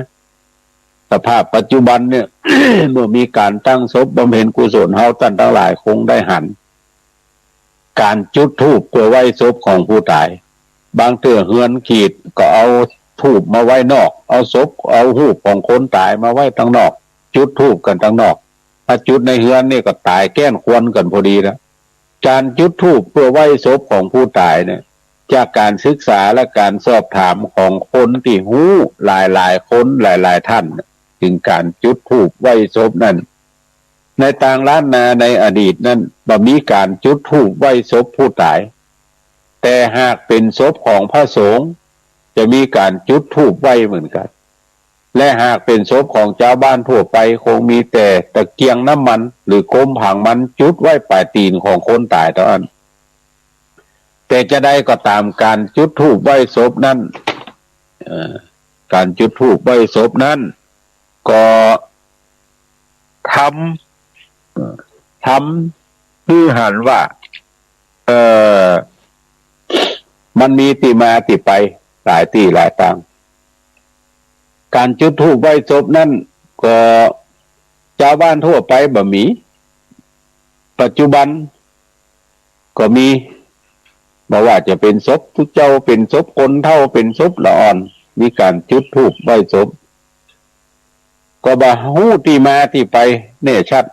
สภาพปัจจุบันเนี่ย เมื่อมีก๋านตั้งศพบำเพ็ญกุศล เฮาต้านตังหลายคงได้หัน ก๋านจุดธูปเปื้อไหว้ศพของผู้ต๋าย บางเตื้อเฮือนขีดก็เอาธูปมาไว้นอก เอาศพ เอาฮูปของคนต๋ายมาไว้ตังนอก จุดธูปกั๋นตังนอก ถ้าจุดในเฮือนนี่ก็ต๋ายแก้นควันกั๋นพอดีแล้ว ก๋านจุดธูปเปื้อไหว้ศพของผู้ต๋ายเนี่ย จากก๋านศึกษาและก๋านสอบถามของคนตี้ฮู้หลายๆ คนหลายๆ ต้าน เถิงก๋านจุดธูปไหว้ศพนั้น ในตางล้านนาในอดีตนั้น บ่มีก๋านจุดธูปไหว้ศพผู้ต๋าย แต่หากเป๋นศพของพระสงฆ์ จะมีก๋านจุดธูปไหว้เหมือนกั๋น และหากเป๋นศพของจาวบ้านทั่วไป คงมีแต่ตะเกียงน้ำมัน หรือโคมผางมัน จุดไว้ป๋ายตี๋นของคนต๋ายเต้าอั้น แต่จาใดก็ต๋าม ก๋านจุดธูปไหว้ศพนั้น เอ่อ ก๋านจุดธูปไหว้ศพนั้น ก็ทำ ทำหื้อหันว่า เอ่อ มันมีตี้มาตี้ไปหลายตี้หลายตาง ก๋านจุดธูปไหว้ศพนั้นก็จาวบ้านทั่วไปบ่มี ปัจจุบันก็มี บ่ว่าจะเป๋นศพตุ๊เจ้า เป๋นศพคนเฒ่า เป๋นศพละอ่อน มีก๋านจุดธูปไหว้ศพ ก็บ่ฮู้ตี้มาตี้ไปแน่ชัด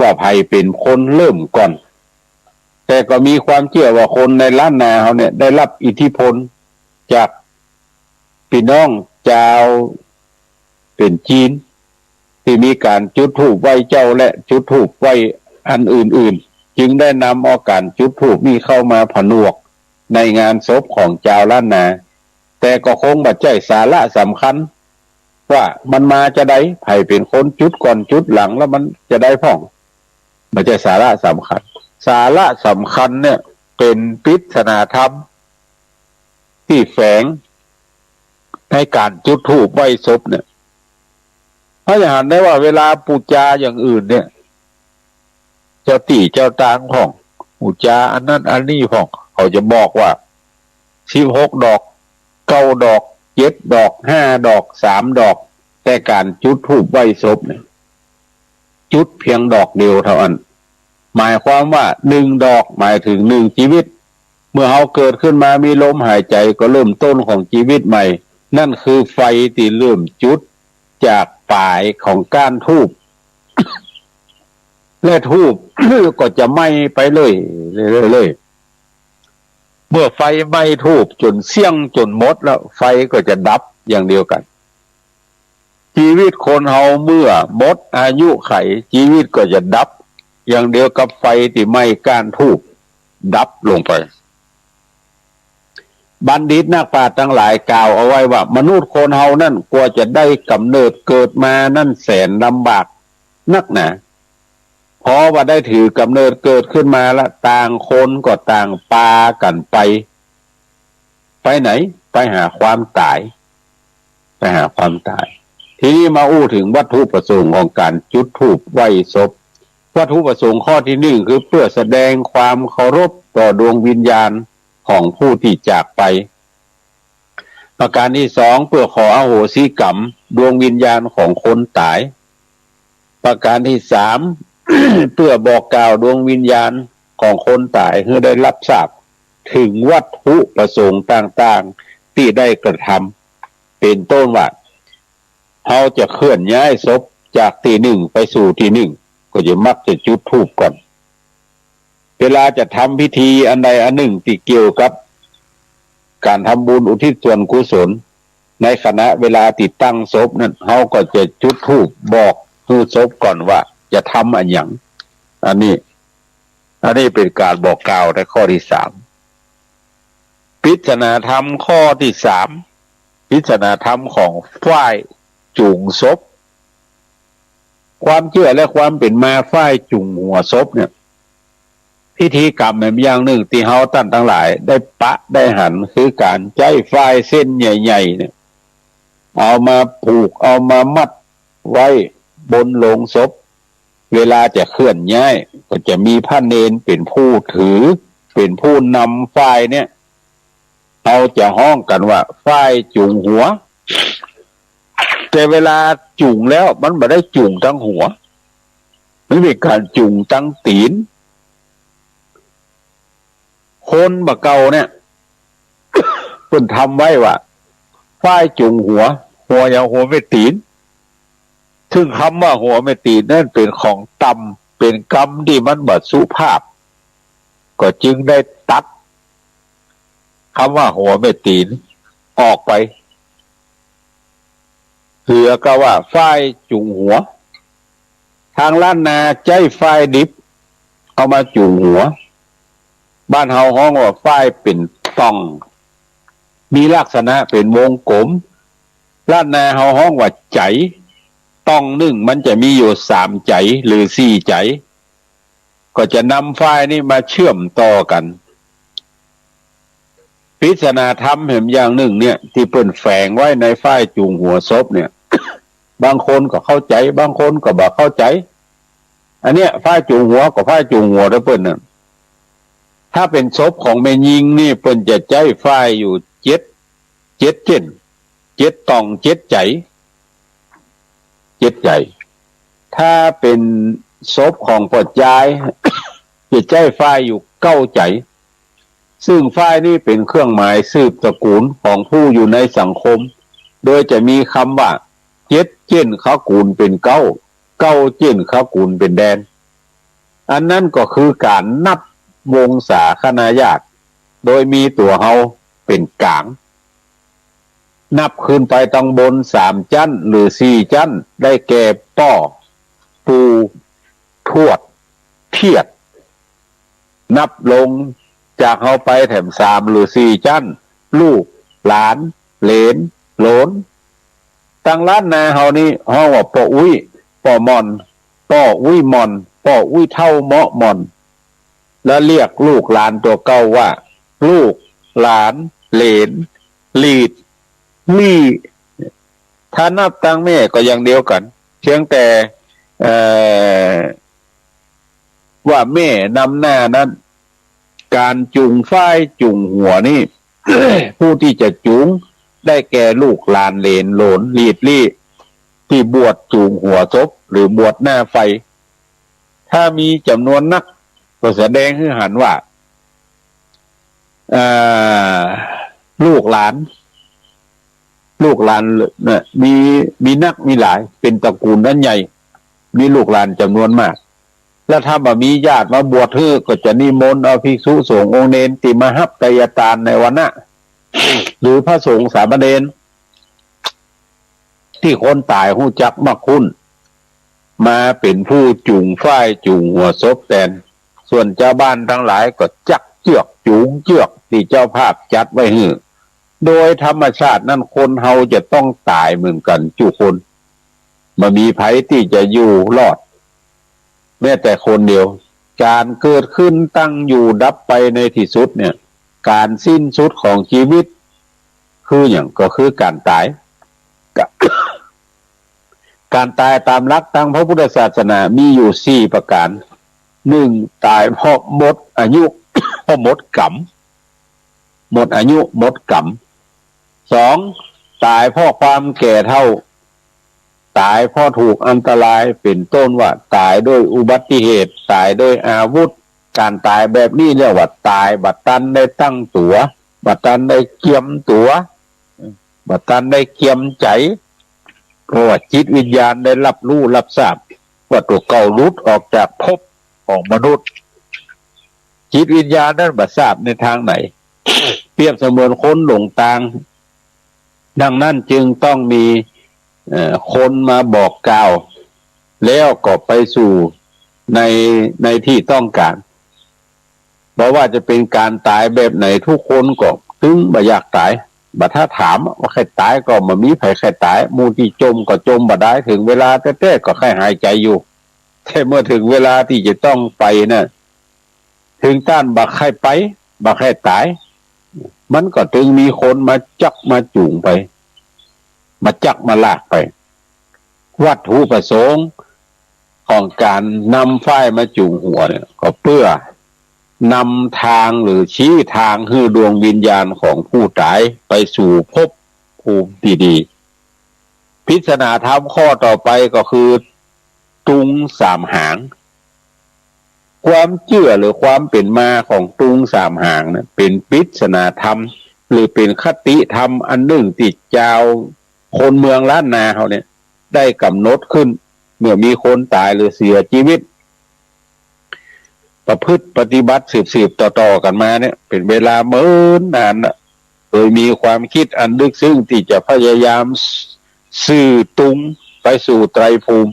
ว่าใผเป๋นคนเริ่มก่อน แต่ก็มีความเจื้อว่าคนในล้านนาเฮาเนี่ยได้ฮับอิทธิพลจากปี้น้องจาวเป๋นจีน ตี้มีก๋านจุดธูปไหว้เจ้าและจุดธูปไหว้อันอื่นๆ จึงได้นำเอาก๋านจุดธูปนี้เข้ามาผนวกในงานศพของจาวล้านนา แต่ก็คงบ่ใจ้สาระสำคัญ ว่ามันมาจาใด ใผเป๋นคนจุดก่อนจุดหลัง แล้วมันจาใดพ่อง บ่ใจ้สาระสำคัญ สาระสำคัญเนี่ยเป๋นปริศนาธรรมตี้แฝงในก๋านจุดธูปไหว้ศพเนี่ย เฮาจะหันได้ว่าเวลาปู๋จาอย่างอื่นเนี่ย เจ้าตี้เจ้าตางพ่อง ปู๋จาอันนั้นอันนี้พ่อง เขาจะบอกว่า สิบหกดอก เก้าดอก เจ็ดดอก ห้าดอก สามดอก แต่ก๋านจุดธูปไหว้ศพเนี่ย จุดเปียงดอกเดียวเต้าอั้น หมายความว่าหนึ่งดอกหมายเถิงหนึ่งจีวิต เมื่อเฮาเกิดขึ้นมามีลมหายใจ๋ก็เริ่มต้นของจีวิตใหม่ นั่นคือไฟตี้เริ่มจุดจากป๋ายของก้านธูป และธูปก็จะไหม้ไปเรื่อยๆ เรื่อยๆ เมื่อไฟไหม้ธูปจ๋นเสี้ยงจ๋นหมดแล้ว ไฟก็จะดับอย่างเดียวกั๋น จีวิตคนเฮาเมื่อหมดอายุขัย จีวิตก็จะดับอย่างเดียวกับไฟตี้ไหม้ก้านธูปดับลงไป บัณฑิตนักปราชญ์ตังหลายกล่าวเอาไว้ว่า มนุษย์คนเฮานั้นกว่าจะได้ก๋ำเนิดเกิดมานั้นแสนลำบากนักหนา พอว่าได้ถือก๋ำเนิดเกิดขึ้นมาละ ต่างคนก็ต่างปากั๋นไป ไปไหน ไปหาความต๋าย ไปหาความต๋าย ทีนี้มาอู้เถิงวัตถุประสงค์ของก๋านจุดธูปไหว้ศพ วัตถุประสงค์ข้อตี้หนึ่งคือเปื้อแสดงความเคารพ ต่อดวงวิญญาณของผู้ตี้จากไป ประการตี้สอง เปื้อขออโหสิกรรมดวงวิญญาณของคนต๋าย ประการตี้สาม เปื้อบอกกล่าวดวงวิญญาณของคนต๋ายหื้อได้ฮับทราบเถิงวัตถุประสงค์ต่างๆ ตี้ได้กระทำ เป๋นต้นว่า เฮาจะเคลื่อนย้ายศพจากตี้นึ่งไปสู่ตี้นึ่ง ก็จะมักจะจุดธูปก่อน เวลาจะทำพิธีอันใดอันนึ่งตี้เกี่ยวกับก๋านทำบุญอุทิศส่วนกุศล ในขณะเวลาตี้ตั้งศพนั้น เฮาก็จะจุดธูปบอกหื้อศพก่อนว่าจะทำอะหยัง อันนี้ อันนี้เป๋นก๋านบอกกล่าวในข้อตี้สาม ปริศนาธรรมข้อตี้สาม ปริศนาธรรมของฝ่ายจุงศพ ความเจื้อและความเป๋นมาฝ่ายจุงหัวศพเนี่ย พิธีกรรมแหมอย่างนึ่งตี้เฮาต้านตังหลายได้ปะได้หัน คือก๋านใจ๊ฝ้ายเส้นใหญ่ๆ เนี่ย เอามาผูก เอามามัดไว้บนโลงศพ เวลาจะเคลื่อนย้าย ก็จะมีพระเณรเป๋นผู้ถือ เป๋นผู้นำฝ้ายเนี่ย เฮาจะฮ้องกั๋นว่าฝ้ายจุงหัว แต่เวลาจุงแล้วมันบ่ได้จุงตังหัว มันเป๋นก๋านจุงตังตี๋น คนบ่าเก่าเนี่ย เปิ้นทำไว้ว่า ฝ้ายจุงหัว หัวหยัง หัวแม่ตี๋น ซึ่งกำว่าหัวแม่ตี๋นนั้นเป๋นของต่ำ เป๋นกำตี้มันบ่สุภาพ ก็จึงได้ตัดกำว่าหัวแม่ตี๋นออกไป เหลือก็ว่าฝ้ายจุงหัว ตางล้านนาใจ๊ฝ้ายดิบเอามาจุงหัว บ้านเฮาฮ้องว่าฝ้ายเป๋นต่อง มีลักษณะเป๋นวงกลม ล้านนาเฮาฮ้องว่าใจ๋ ต่องนึ่งมันจะมีอยู่สามใจ๋หรือสี่ใจ๋ ก็จะนำฝ้ายนี้มาเชื่อมต่อกั๋น ปริศนาธรรมแหมอย่างนึ่งเนี่ย ตี้เปิ้นแฝงไว้ในฝ้ายจุงหัวศพเนี่ย บางคนก็เข้าใจ๋ บางคนก็บ่เข้าใจ๋ อันเนี้ยฝ้ายจุงหัวก็ฝ้ายจุงหัวเต้าเปิ้นน่ะ ถ้าเป๋นศพของแม่ญิงนี่เปิ้นจะใจ๊ฝ้ายอยู่เจ็ด เจ็ดเส้น เจ็ดต่อง เจ็ดใจ๋ เจ็ดใจ๋ ถ้าเป๋นศพของป้อจาย จะใจ๊ฝ้ายอยู่เก้าใจ๋ ซึ่งฝ้ายนี้เป๋นเครื่องหมายสืบตระกูลของผู้อยู่ในสังคม โดยจะมีกำว่า เจ็ดเส้นขะกู๋นเป๋นเก๊า เก๊าเส้นขะกู๋นเป๋นแดน อันนั้นก็คือก๋านนับวงศาคณาญาติ โดยมีตั๋วเฮาเป๋นก๋าง นับขึ้นไปตังบนสามจั๊นหรือสี่จั๊น ได้แก่ป้อ ปู่ ทวด เตี้ย นับลงจากเฮาไปแถมสามหรือสี่จั๊น ลูก หลาน เหลน โหลน ตางล้านนาเฮานี้ฮ้องว่าป้ออุ๊ย ป้อหม่อน ป้ออุ๊ยหม่อน ป้ออุ๊ยเฒ่าเมาะหม่อน และเรียกลูกหลานตั๋วเก่าว่า ลูก หลาน เหลน หลีด หลี้ ถ้านับตางแม่ก็อย่างเดียวกั๋น เพียงแต่ เอ่อ ว่าแม่นำหน้านั้น ก๋านจุงฝ้ายจุงหัวนี่ ผู้ตี้จะจุงได้แก่ลูกหลานเหลนโหลนหลีดหลี้ ตี้บวชจุงหัวศพหรือบวชหน้าไฟ ถ้ามีจ๋ำนวนนัก ก็แสดงหื้อหันว่า อ่า ลูกหลาน ลูกหลานเนี่ย มี มีนักมีหลาย เป๋นตระกูลอันใหญ่ มีลูกหลานจ๋ำนวนมาก แล้วถ้าบ่มีญาติมาบวชหื้อ ก็จะนิมนต์เอาภิกษุสงฆ์องค์เณรตี้มาฮับไตยตาญในวันนั้น หรือพระสงฆ์สามเณร ตี้คนต๋ายฮู้จักมักคุ้น มาเป๋นผู้จุงฝ้ายจุงหัวศพแตน ส่วนจาวบ้านตังหลายก็จั๊กเจื้อกจุงเจื้อกตี้เจ้าภาพจัดไว้หื้อ โดยธรรมชาตินั้นคนเฮาจะต้องต๋ายเหมือนกั๋นกู้คน บ่มีใผตี้จะอยู่รอด แม้แต่คนเดียว ก๋านเกิดขึ้นตั้งอยู่ดับไปในตี้สุดเนี่ย ก๋านสิ้นสุดของจีวิต คือหยัง ก็คือก๋านต๋าย กะ ก๋านต๋ายต๋ามหลักตางพระพุทธศาสนามีอยู่สี่ประก๋าน นึ่ง ต๋ายเพราะหมดอายุ เพราะหมดกรรม หมดอายุ หมดกรรม สอง ต๋ายเพราะความแก่เฒ่า ต๋ายเพราะถูกอันตราย เป๋นต้นว่าต๋ายด้วยอุบัติเหตุ ต๋ายด้วยอาวุธ ก๋านต๋ายแบบนี้เรียกว่าต๋ายบ่ตันได้ตั้งตั๋ว บ่ตันได้เกียมตั๋ว บ่ตันได้เกียมใจ๋ เพราะว่าจิตวิญญาณได้ฮับฮู้ฮับซาบว่าตั๋วเก่าหลุดออกจากภพของมนุษย์ จิตวิญญาณนั้นบ่ซาบในตางไหน เปรียบเสมือนคนหลงตาง ดังนั้นจึงต้องมี เอ่อ คนมาบอกกล่าว แล้วก็ไปสู่ใน ในตี้ต้องก๋าน บ่ว่าจะเป๋นก๋านต๋ายแบบไหน ทุกคนก็ตึงบ่อยากต๋าย บ่ถ้าถามว่าใค่ต๋ายก็บ่มีใผใค่ต๋าย หมู่ตี้จ่มก็จ่มบ่ดาย เถิงเวลาแต๊ๆ ก็ใค่หายใจ๋อยู่ แต่เมื่อเถิงเวลาตี้จะต้องไปน่ะ เถิงต้านบ่ใค่ไป บ่ใค่ต๋าย มันก็ตึงมีคนมาจักมาจูงไป มาจักมาลากไป วัตถุประสงค์ของก๋านนำฝ้ายมาจูงหัวเนี่ย ก็เปื้อนำตางหรือชี้ตางหื้อดวงวิญญาณของผู้ต๋ายไปสู่ภพภูมิตี้ดี ปริศนาธรรมข้อต่อไปก็คือ ตุงสามหาง ความเจื้อหรือความเป๋นมาของตุงสามหางนั้น เป๋นปริศนาธรรม หรือเป๋นคติธรรมอันนึ่งตี้จาวคนเมืองล้านนาเฮาเนี่ย ได้ก๋ำหนดขึ้น เมื่อมีคนต๋ายหรือเสียจีวิต ประพฤติปฏิบัติสืบๆ ต่อๆ กั๋นมาเนี่ย เป๋นเวลาเมินนานน่ะ โดยมีความกึ๊ดอันลึกซึ้งตี้จะพยายาม สื่อตุงไปสู่ไตรภูมิ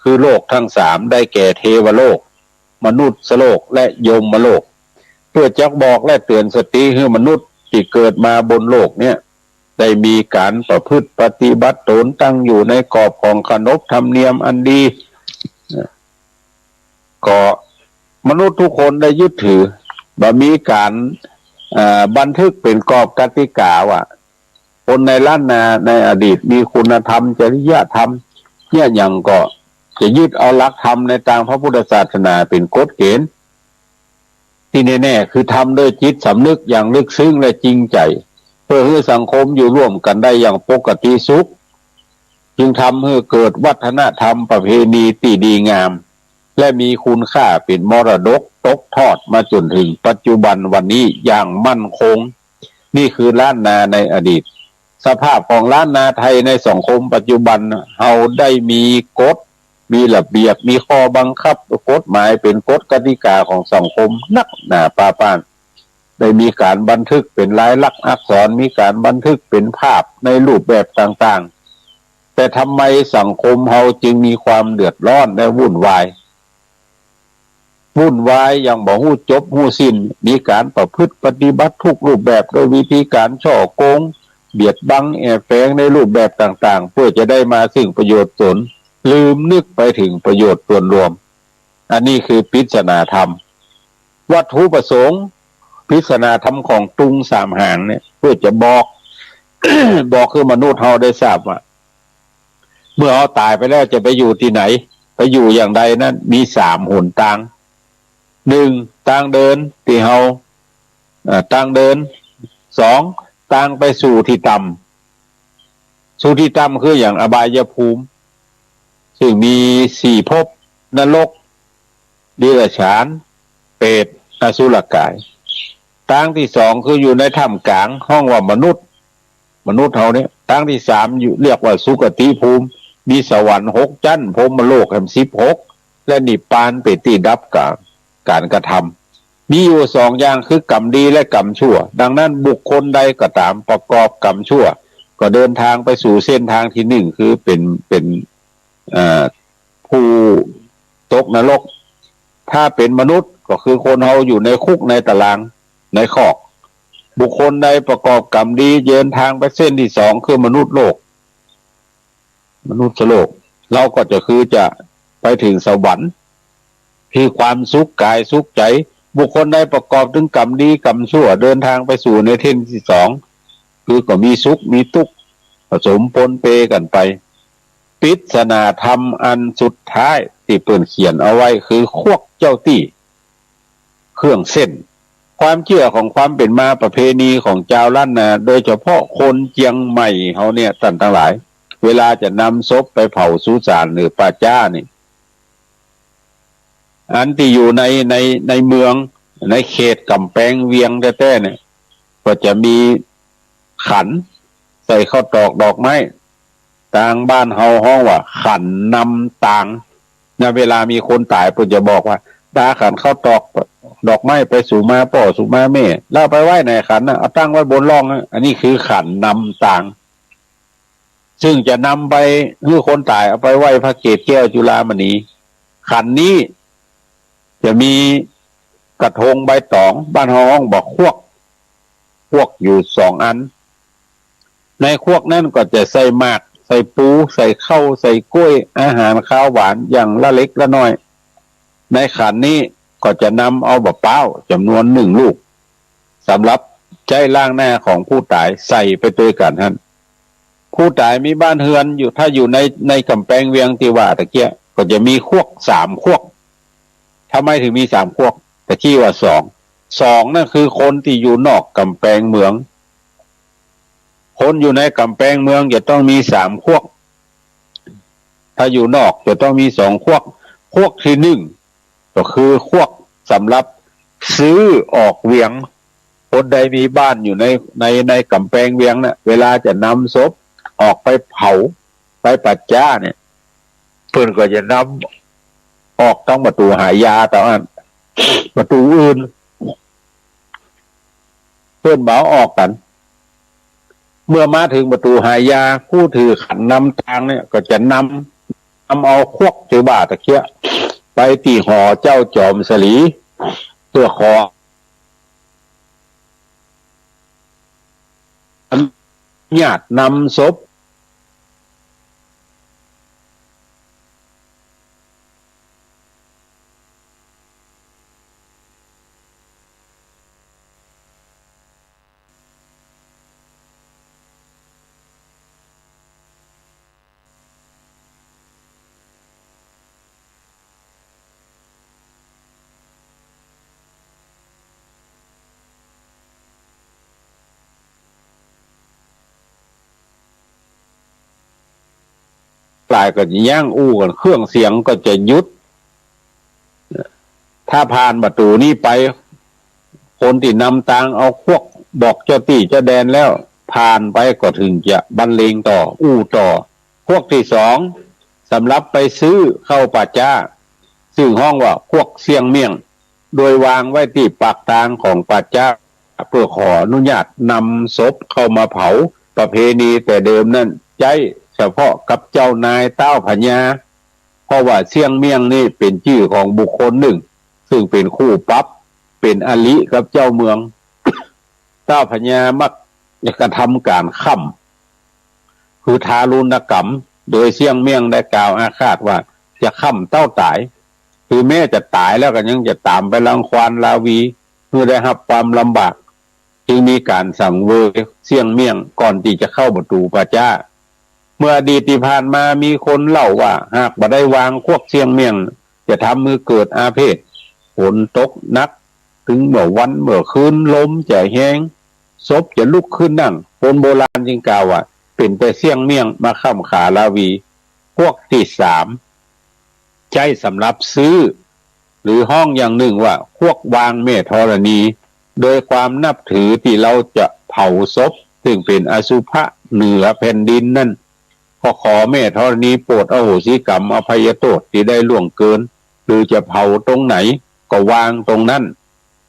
คือโลกตึงสาม ได้แก่เทวโลก มนุษย์โลก และยมโลก เปื้อจะบอกและเตื๋อนสติหื้อมนุษย์ตี้เกิดมาบนโลกเนี่ย ได้มีก๋านประพฤติปฏิบัติต๋นตั้งอยู่ในกรอบของขนบธรรมเนียมอันดี ก็มนุษย์ทุกคนได้ยึดถือ บ่มีก๋าน เอ่อ บันทึกเป๋นกรอบกติกาว่า คนในล้านนาในอดีตมีคุณธรรม จริยธรรม เยียะหยัง ก็จะยึดเอาหลักธรรมในตางพระพุทธศาสนาเป๋นกฎเกณฑ์ ตี้แน่ๆ คือทำด้วยจิตสำนึกอย่างลึกซึ้งและจริงใจ๋ เปื้อหื้อสังคมอยู่ร่วมกั๋นได้อย่างปกติสุข จึงทำหื้อเกิดวัฒนธรรมประเพณีตี้ดีงาม และมีคุณค่าเป๋นมรดกตกทอดมาจ๋นเถิงปัจจุบันวันนี้อย่างมั่นคง นี่คือล้านนาในอดีต สภาพของล้านนาไทยในสังคมปัจจุบัน เฮาได้มีกฎ มีระเบียบ มีข้อบังคับ กฎหมายเป๋นกฎกติกาของสังคมนักหนาปาป้าน ได้มีก๋านบันทึกเป๋นลายลักษณ์อักษร มีก๋านบันทึกเป๋นภาพในรูปแบบต่างๆ แต่ทำไมสังคมเฮาจึงมีความเดือดร้อนและวุ่นวาย วุ่นวายอย่างบ่ฮู้จบฮู้สิ้น มีก๋านประพฤติปฏิบัติทุกรูปแบบ ด้วยวิธีก๋านฉ้อโกง เบียดบัง แอบแฝงในรูปแบบต่างๆ เปื้อจะได้มาซึ่งประโยชน์ต๋น ลืมนึกไปเถิงประโยชน์ส่วนรวม อันนี้คือปริศนาธรรม วัตถุประสงค์ ปริศนาธรรมของตุงสามหางเนี่ย เปื้อจะบอก บอกหื้อมนุษย์เฮาได้ทราบว่า เมื่อเฮาต๋ายไปแล้วจะไปอยู่ตี้ไหน ไปอยู่อย่างใดนั้น มีสามหนตาง นึ่ง ตางเดินตี้เฮา เอ่อ ตางเดิน สอง ตางไปสู่ตี้ต่ำ สู่ตี้ต่ำคืออย่างอบายภูมิ ซึ่งมีสี่ภพ นรก เดรัจฉาน เปรต อสุรกาย ตางตี้สองคืออยู่ในถ้ำก๋าง ฮ้องว่ามนุษย์ มนุษย์เฮาเนี่ย ตางตี้สามอยู่ เรียกว่าสุคติภูมิ มีสวรรค์หกจั๊น พรหมโลกแหมสิบหก และนิพพานเป๋นตี้ดับก๋าน ก๋านกระทำ มีอยู่สองอย่างคือกรรมดีและกรรมชั่ว ดังนั้นบุคคลใดก็ต๋ามประกอบกรรมชั่ว ก็เดินตางไปสู่เส้นตางตี้นึ่ง คือเป๋น เป๋น เอ่อ ผู้ตกนรก ถ้าเป๋นมนุษย์ก็คือคนเฮาอยู่ในคุกในตาราง ในคอก บุคคลใดประกอบกรรมดี เดินตางไปเส้นตี้สอง คือมนุษย์โลก มนุษย์โลก เฮาก็จะคือจะไปเถิงสวรรค์ คือความสุขกายสุขใจ๋ บุคคลใดประกอบตึงกรรมดีกรรมชั่ว เดินตางไปสู่ในเส้นตี้สอง คือก็มีสุขมีตุ๊กข์ ผสมปนเปกั๋นไป ปริศนาธรรมอันสุดท้ายตี้เปิ้นเขียนเอาไว้คือควักเจ้าตี้ เครื่องเส้น ความเจื้อของความเป๋นมาประเพณีของจาวล้านนา โดยเฉพาะคนเจียงใหม่เฮาเนี่ย ต้านตังหลาย เวลาจะนำศพไปเผาสุสานหรือป่าจ๊านี่ อันตี้อยู่ใน ใน ในเมือง ในเขตก๋ำแปงเวียงแต๊ๆ เนี่ย ก็จะมีขันใส่ข้าวตอกดอกไม้ ตางบ้านเฮาฮ้องว่าขันนำตาง นะ เวลามีคนต๋ายเปิ้นจะบอกว่า ดาขันข้าวตอกดอกไม้ไปสู่มาป้อสู่มาแม่ แล้วเอาไปไว้ไหนขันน่ะ เอาตั้งไว้บนล่องนะ อันนี้คือขันนำตาง ซึ่งจะนำไปหื้อคนต๋าย เอาไปไหว้พระเกศแก้วจุฬามณี ขันนี้จะมีกระทงใบต๋อง บ้านเฮาฮ้องบอกครวก ครวกอยู่สองอัน ในครวกนั้นก็จะใส่หมาก ใส่ปู ใส่ข้าว ใส่ก๊วย อาหารคาวหวานอย่างละเล็กละน้อย ในขันนี้ก็จะนำเอาบ่าป๊าวจ๋ำนวนหนึ่งลูก สำหรับใจ๊ล้างหน้าของผู้ต๋ายใส่ไปตวยกั๋นหั้น ผู้ต๋ายมีบ้านเฮือนอยู่ ถ้าอยู่ใน ในก๋ำแปงเวียงตี้ว่าตะเกียะ ก็จะมีครวกสามครวก ทำไมถึงมีสามครวก ตะกี้ว่าสอง สองนั่นคือคนตี้อยู่นอกก๋ำแปงเมือง คนอยู่ในก๋ำแปงเมืองจะต้องมีสามครวก ถ้าอยู่นอกจะต้องมีสองครวก ครวกตี้หนึ่งก็คือครวกสำหรับซื้อออกเวียง คนใดมีบ้านอยู่ใน ใน ในก๋ำแปงเวียงน่ะ เวลาจะนำศพออกไปเผา ไปป่าจ๊าเนี่ย เปิ้นก็จะนำออกตางประตู๋หายา ตางอั้น ประตู๋อื่น เปิ้นบ่ออกกั๋น เมื่อมาเถิงประตู๋หายา ผู้ถือขันนำตางเนี่ยก็จะนำ นำเอาครวกตี้ว่าตะเกียะ ไปตี้หอเจ้าจอมสลี เปื้อขออนุญาตนำศพ หลายก็จะยั้งอู้กั๋น เครื่องเสียงก็จะหยุด ถ้าผ่านประตู๋นี้ไป คนตี้นำตางเอาครวกบอกเจ้าตี้เจ้าแดนแล้ว ผ่านไปก็เถิงจะบรรเลงต่อ อู้ต่อ ครวกตี้สอง สำหรับไปซื้อเข้าป่าจ๊า ซึ่งฮ้องว่าครวกเสี้ยงเมี่ยง โดยวางไว้ตี้ปากตางของป่าจ๊า เปื้อขออนุญาตนำศพเข้ามาเผา ประเพณีแต่เดิมนั้นใจ๊เฉพาะกับเจ้านายต๊าวพญา เพราะว่าเสี้ยงเมี่ยงนี้เป๋นจื้อของบุคคลนึ่ง ซึ่งเป๋นคู่ปรับ เป๋นอริกับเจ้าเมือง ต๊าวพญามักจะกระทำก๋านค่ำ คือทารุณกรรม โดยเสี้ยงเมี่ยงได้กล่าวอาฆาตว่าจะค่ำเต้าต๋าย คือแม้จะต๋ายแล้วก็ยังจะต๋ามไปรังควานราวี หื้อได้ฮับความลำบาก จึงมีก๋านสังเวยเสี้ยงเมี่ยงก่อนตี้จะเข้าประตู๋ป่าจ๊า เมื่ออดีตตี้ผ่านมามีคนเล่าว่า หากบ่ได้วางครวกเสี้ยงเมี่ยง จะทำหื้อเกิดอาเพศ ฝนตกหนัก เถิงเมื่อวันเมื่อคืนลมจะแฮง ศพจะลุกขึ้นนั่ง คนโบราณจึงกล่าวว่า เป๋นแต่เสี้ยงเมี่ยงมาค่ำขาราวี ครวกตี้สาม ใจ๊สำหรับซื้อ หรือฮ้องอย่างนึ่งว่าครวกวางแม่ธรณี โดยความนับถือตี้เฮาจะเผาศพ ซึ่งเป๋นอสุภะเหนือแผ่นดินนั้น ก็ขอแม่ธรณีโปรดอโหสิกรรมอภัยโทษตี้ได้ล่วงเกิน หรือจะเผาตรงไหนก็วางตรงนั้น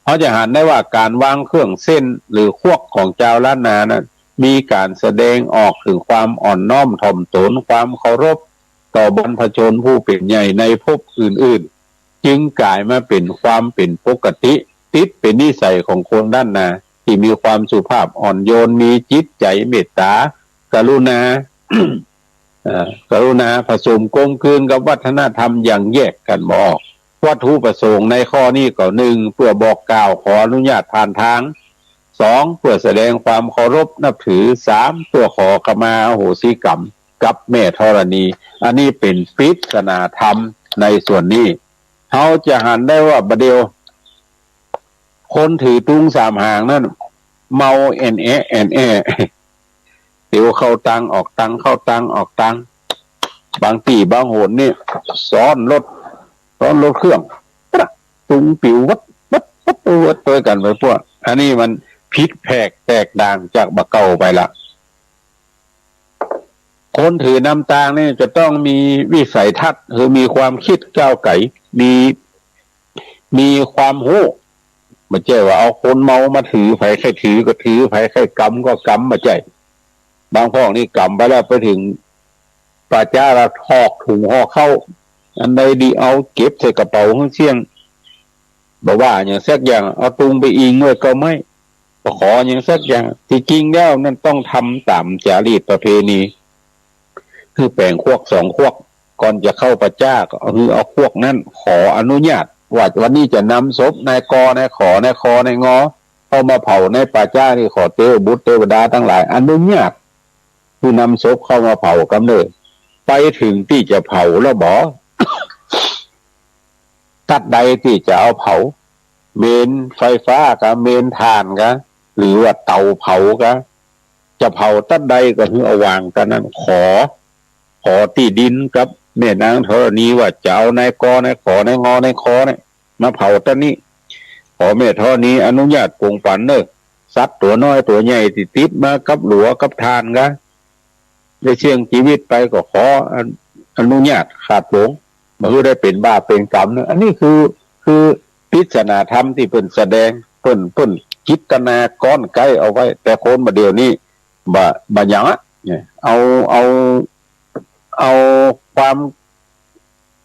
เฮาจะหันได้ว่าก๋านวางเครื่องเส้นหรือครวกของจาวล้านนานั้น มีก๋านแสดงออกเถิงความอ่อนน้อมถ่อมตน ความเคารพต่อบรรพชนผู้เป๋นใหญ่ในภพอื่นๆ จึงก๋ายมาเป๋นความเป๋นปกติ ติดเป๋นนิสัยของคนล้านนา ตี้มีความสุภาพอ่อนโยน มีจิตใจ๋เมตต๋า กรุณา เอ่อ กรุณาผสมกลมกลืนกับวัฒนธรรมอย่างแยกกั๋นบ่ออก วัตถุประสงค์ในข้อนี้ก็ หนึ่ง เปื้อบอกกล่าวขออนุญาตผ่านตาง สอง เปื้อแสดงความเคารพนับถือ สาม เปื้อขอขมาอโหสิกรรมกับแม่ธรณี อันนี้เป๋นปริศนาธรรมในส่วนนี้ เฮาจะหันได้ว่าบ่าเดี่ยว คนถือตุงสามหางนั้น เมาแอ่นแอะแอ่นแอะ เตียวเข้าตังออกตัง เข้าตังออกตัง บางตี้บางหนนี่ ซ้อนรถ ซ้อนรถเครื่อง ปะ ตุงปิววัดวัดวัดวัดตวยกั๋นไปป้ว อันนี้มันผิดแผกแตกต่างจากบ่าเก่าไปละ คนถือนำตางนี่จะต้องมีวิสัยทัศน์ คือมีความกึ๊ดก้าวไก๋ มี มีความฮู้ บ่ใจ้ว่าเอาคนเมามาถือ ใผใค่ถือก็ถือ ใผใค่กำก็กำ บ่ใจ้ บางพ่องนี่กำไปแล้วไปเถิงป่าจ๊าละถอกถุงห่อข้าว อันใดดีเอาเก็บใส่กระเป๋าหื้อเสี้ยง บ่ว่าหยังสักอย่าง เอาตุงไปอิงไว้ก็ไม่ บ่ขอหยังสักอย่าง ตี้จริงแล้วนั้นต้องทำต๋ามจารีตประเพณี คือแป๋งขวักสองขวัก ก่อนจะเข้าป่าจ๊าก็คือเอาขวักนั้นขออนุญาต ว่าวันนี้จะนำศพนายกอนายขอนายคอนายงอ เข้ามาเผาในป่าจ๊านี่ ขอเตวบุตรเตวดาตังหลายอนุญาต คือนำศพเข้ามาเผากำเนิด ไปเถิงตี้จะเผาแล้วบ่ ตั๊ดใดตี้จะเอาเผา เมนไฟฟ้ากา เมนถ่านกา หรือว่าเตาเผากา จะเผาตั๊ดใดก็คือเอาวางตั๊ดนั้น ขอ ขอตี้ดินกับแม่นางธรณีว่าจะเอานายกอนายขอนายงอนายคอเนี่ย มาเผาตั๊ดนี้ ขอแม่ธรณีอนุญาตปงปั๋นเน่อ สัตว์ตั๋วน้อยตั๋วใหญ่ตี้ติดมากับหลัวกับถ่านกา ได้เสี้ยงจีวิตไปก็ขออนุ อนุญาตขาดปง บ่หื้อได้เป๋นบาปเป๋นกรรมเน่อ อันนี้คือ คือปริศนาธรรมตี้เปิ้นแสดง เปิ้น เปิ้นจิตนาก้อนไกลเอาไว้ แต่คนบ่าเดี่ยวนี้ บ่ บ่หยังอะ เนี่ย เอา เอา เอาความ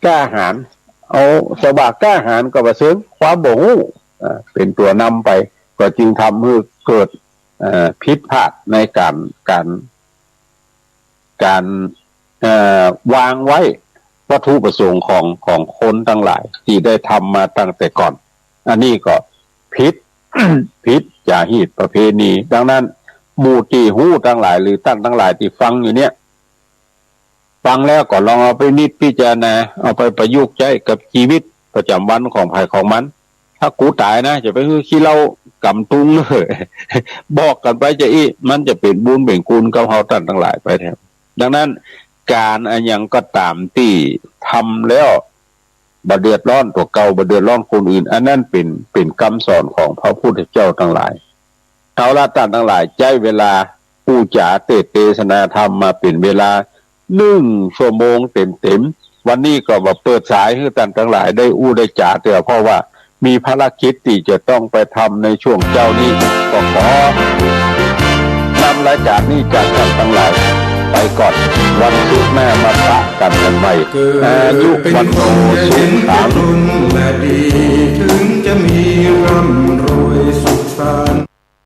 กล้าหาญ เอาสวากล้าหาญก็บ่เซิง ความบ่ฮู้ อ่า เป๋นตั๋วนำไป ก็จึงทำหื้อเกิด เอ่อ ผิดพลาดในก๋าน ก๋าน ก๋าน เอ่อ วางไว้วัตถุประสงค์ของ ของคนตังหลายตี้ได้ทำมาตั้งแต่ก่อน อันนี้ก็ผิด ผิดจารีตประเพณี ดังนั้น หมู่ตี้ฮู้ตังหลายหรือต้านตังหลายตี้ฟังอยู่เนี่ย ฟังแล้วก็ลองเอาไปพินิจพิจารณา เอาไปประยุกต์ใจ๊กับจีวิตประจ๋ำวันของใผของมัน ถ้ากูต๋ายนะ จะไปหื้อขี้เหล้ากำตุงเลย บอกกั๋นไปจาอี้ มันจะเป๋นบุญเป๋นคุณกับเฮาต้านตังหลายไปแต๊ ดังนั้น ก๋านอะหยังก็ต๋ามตี้ทำแล้วบ่เดือดร้อนตั๋วเก่า บ่เดือดร้อนคนอื่น อันนั้นเป๋น เป๋นกำสอนของพระพุทธเจ้าตังหลาย เอาละต้านตังหลาย ใจ๊เวลาอู้จ๋าเตสน์เตสนาธรรมมาเป๋นเวลาหนึ่งชั่วโมงเต๋มๆ วันนี้ก็มาเปิดสายหื้อต้านตังหลายได้อู้ได้จ๋าเตื้อ เพราะว่ามีภารกิจตี้จะต้องไปทำในช่วงเจ๊านี้ ก็ขอนำรายก๋านนี้จากต้านตังหลายไปก่อน วันศุกร์หน้ามาปะกั๋นใหม่ อายุวัณโณสุขัง เกิดเป็นคนอย่าเห็นแก่ตนและดี ถึงจะมีร่ำรวยสุขสันต์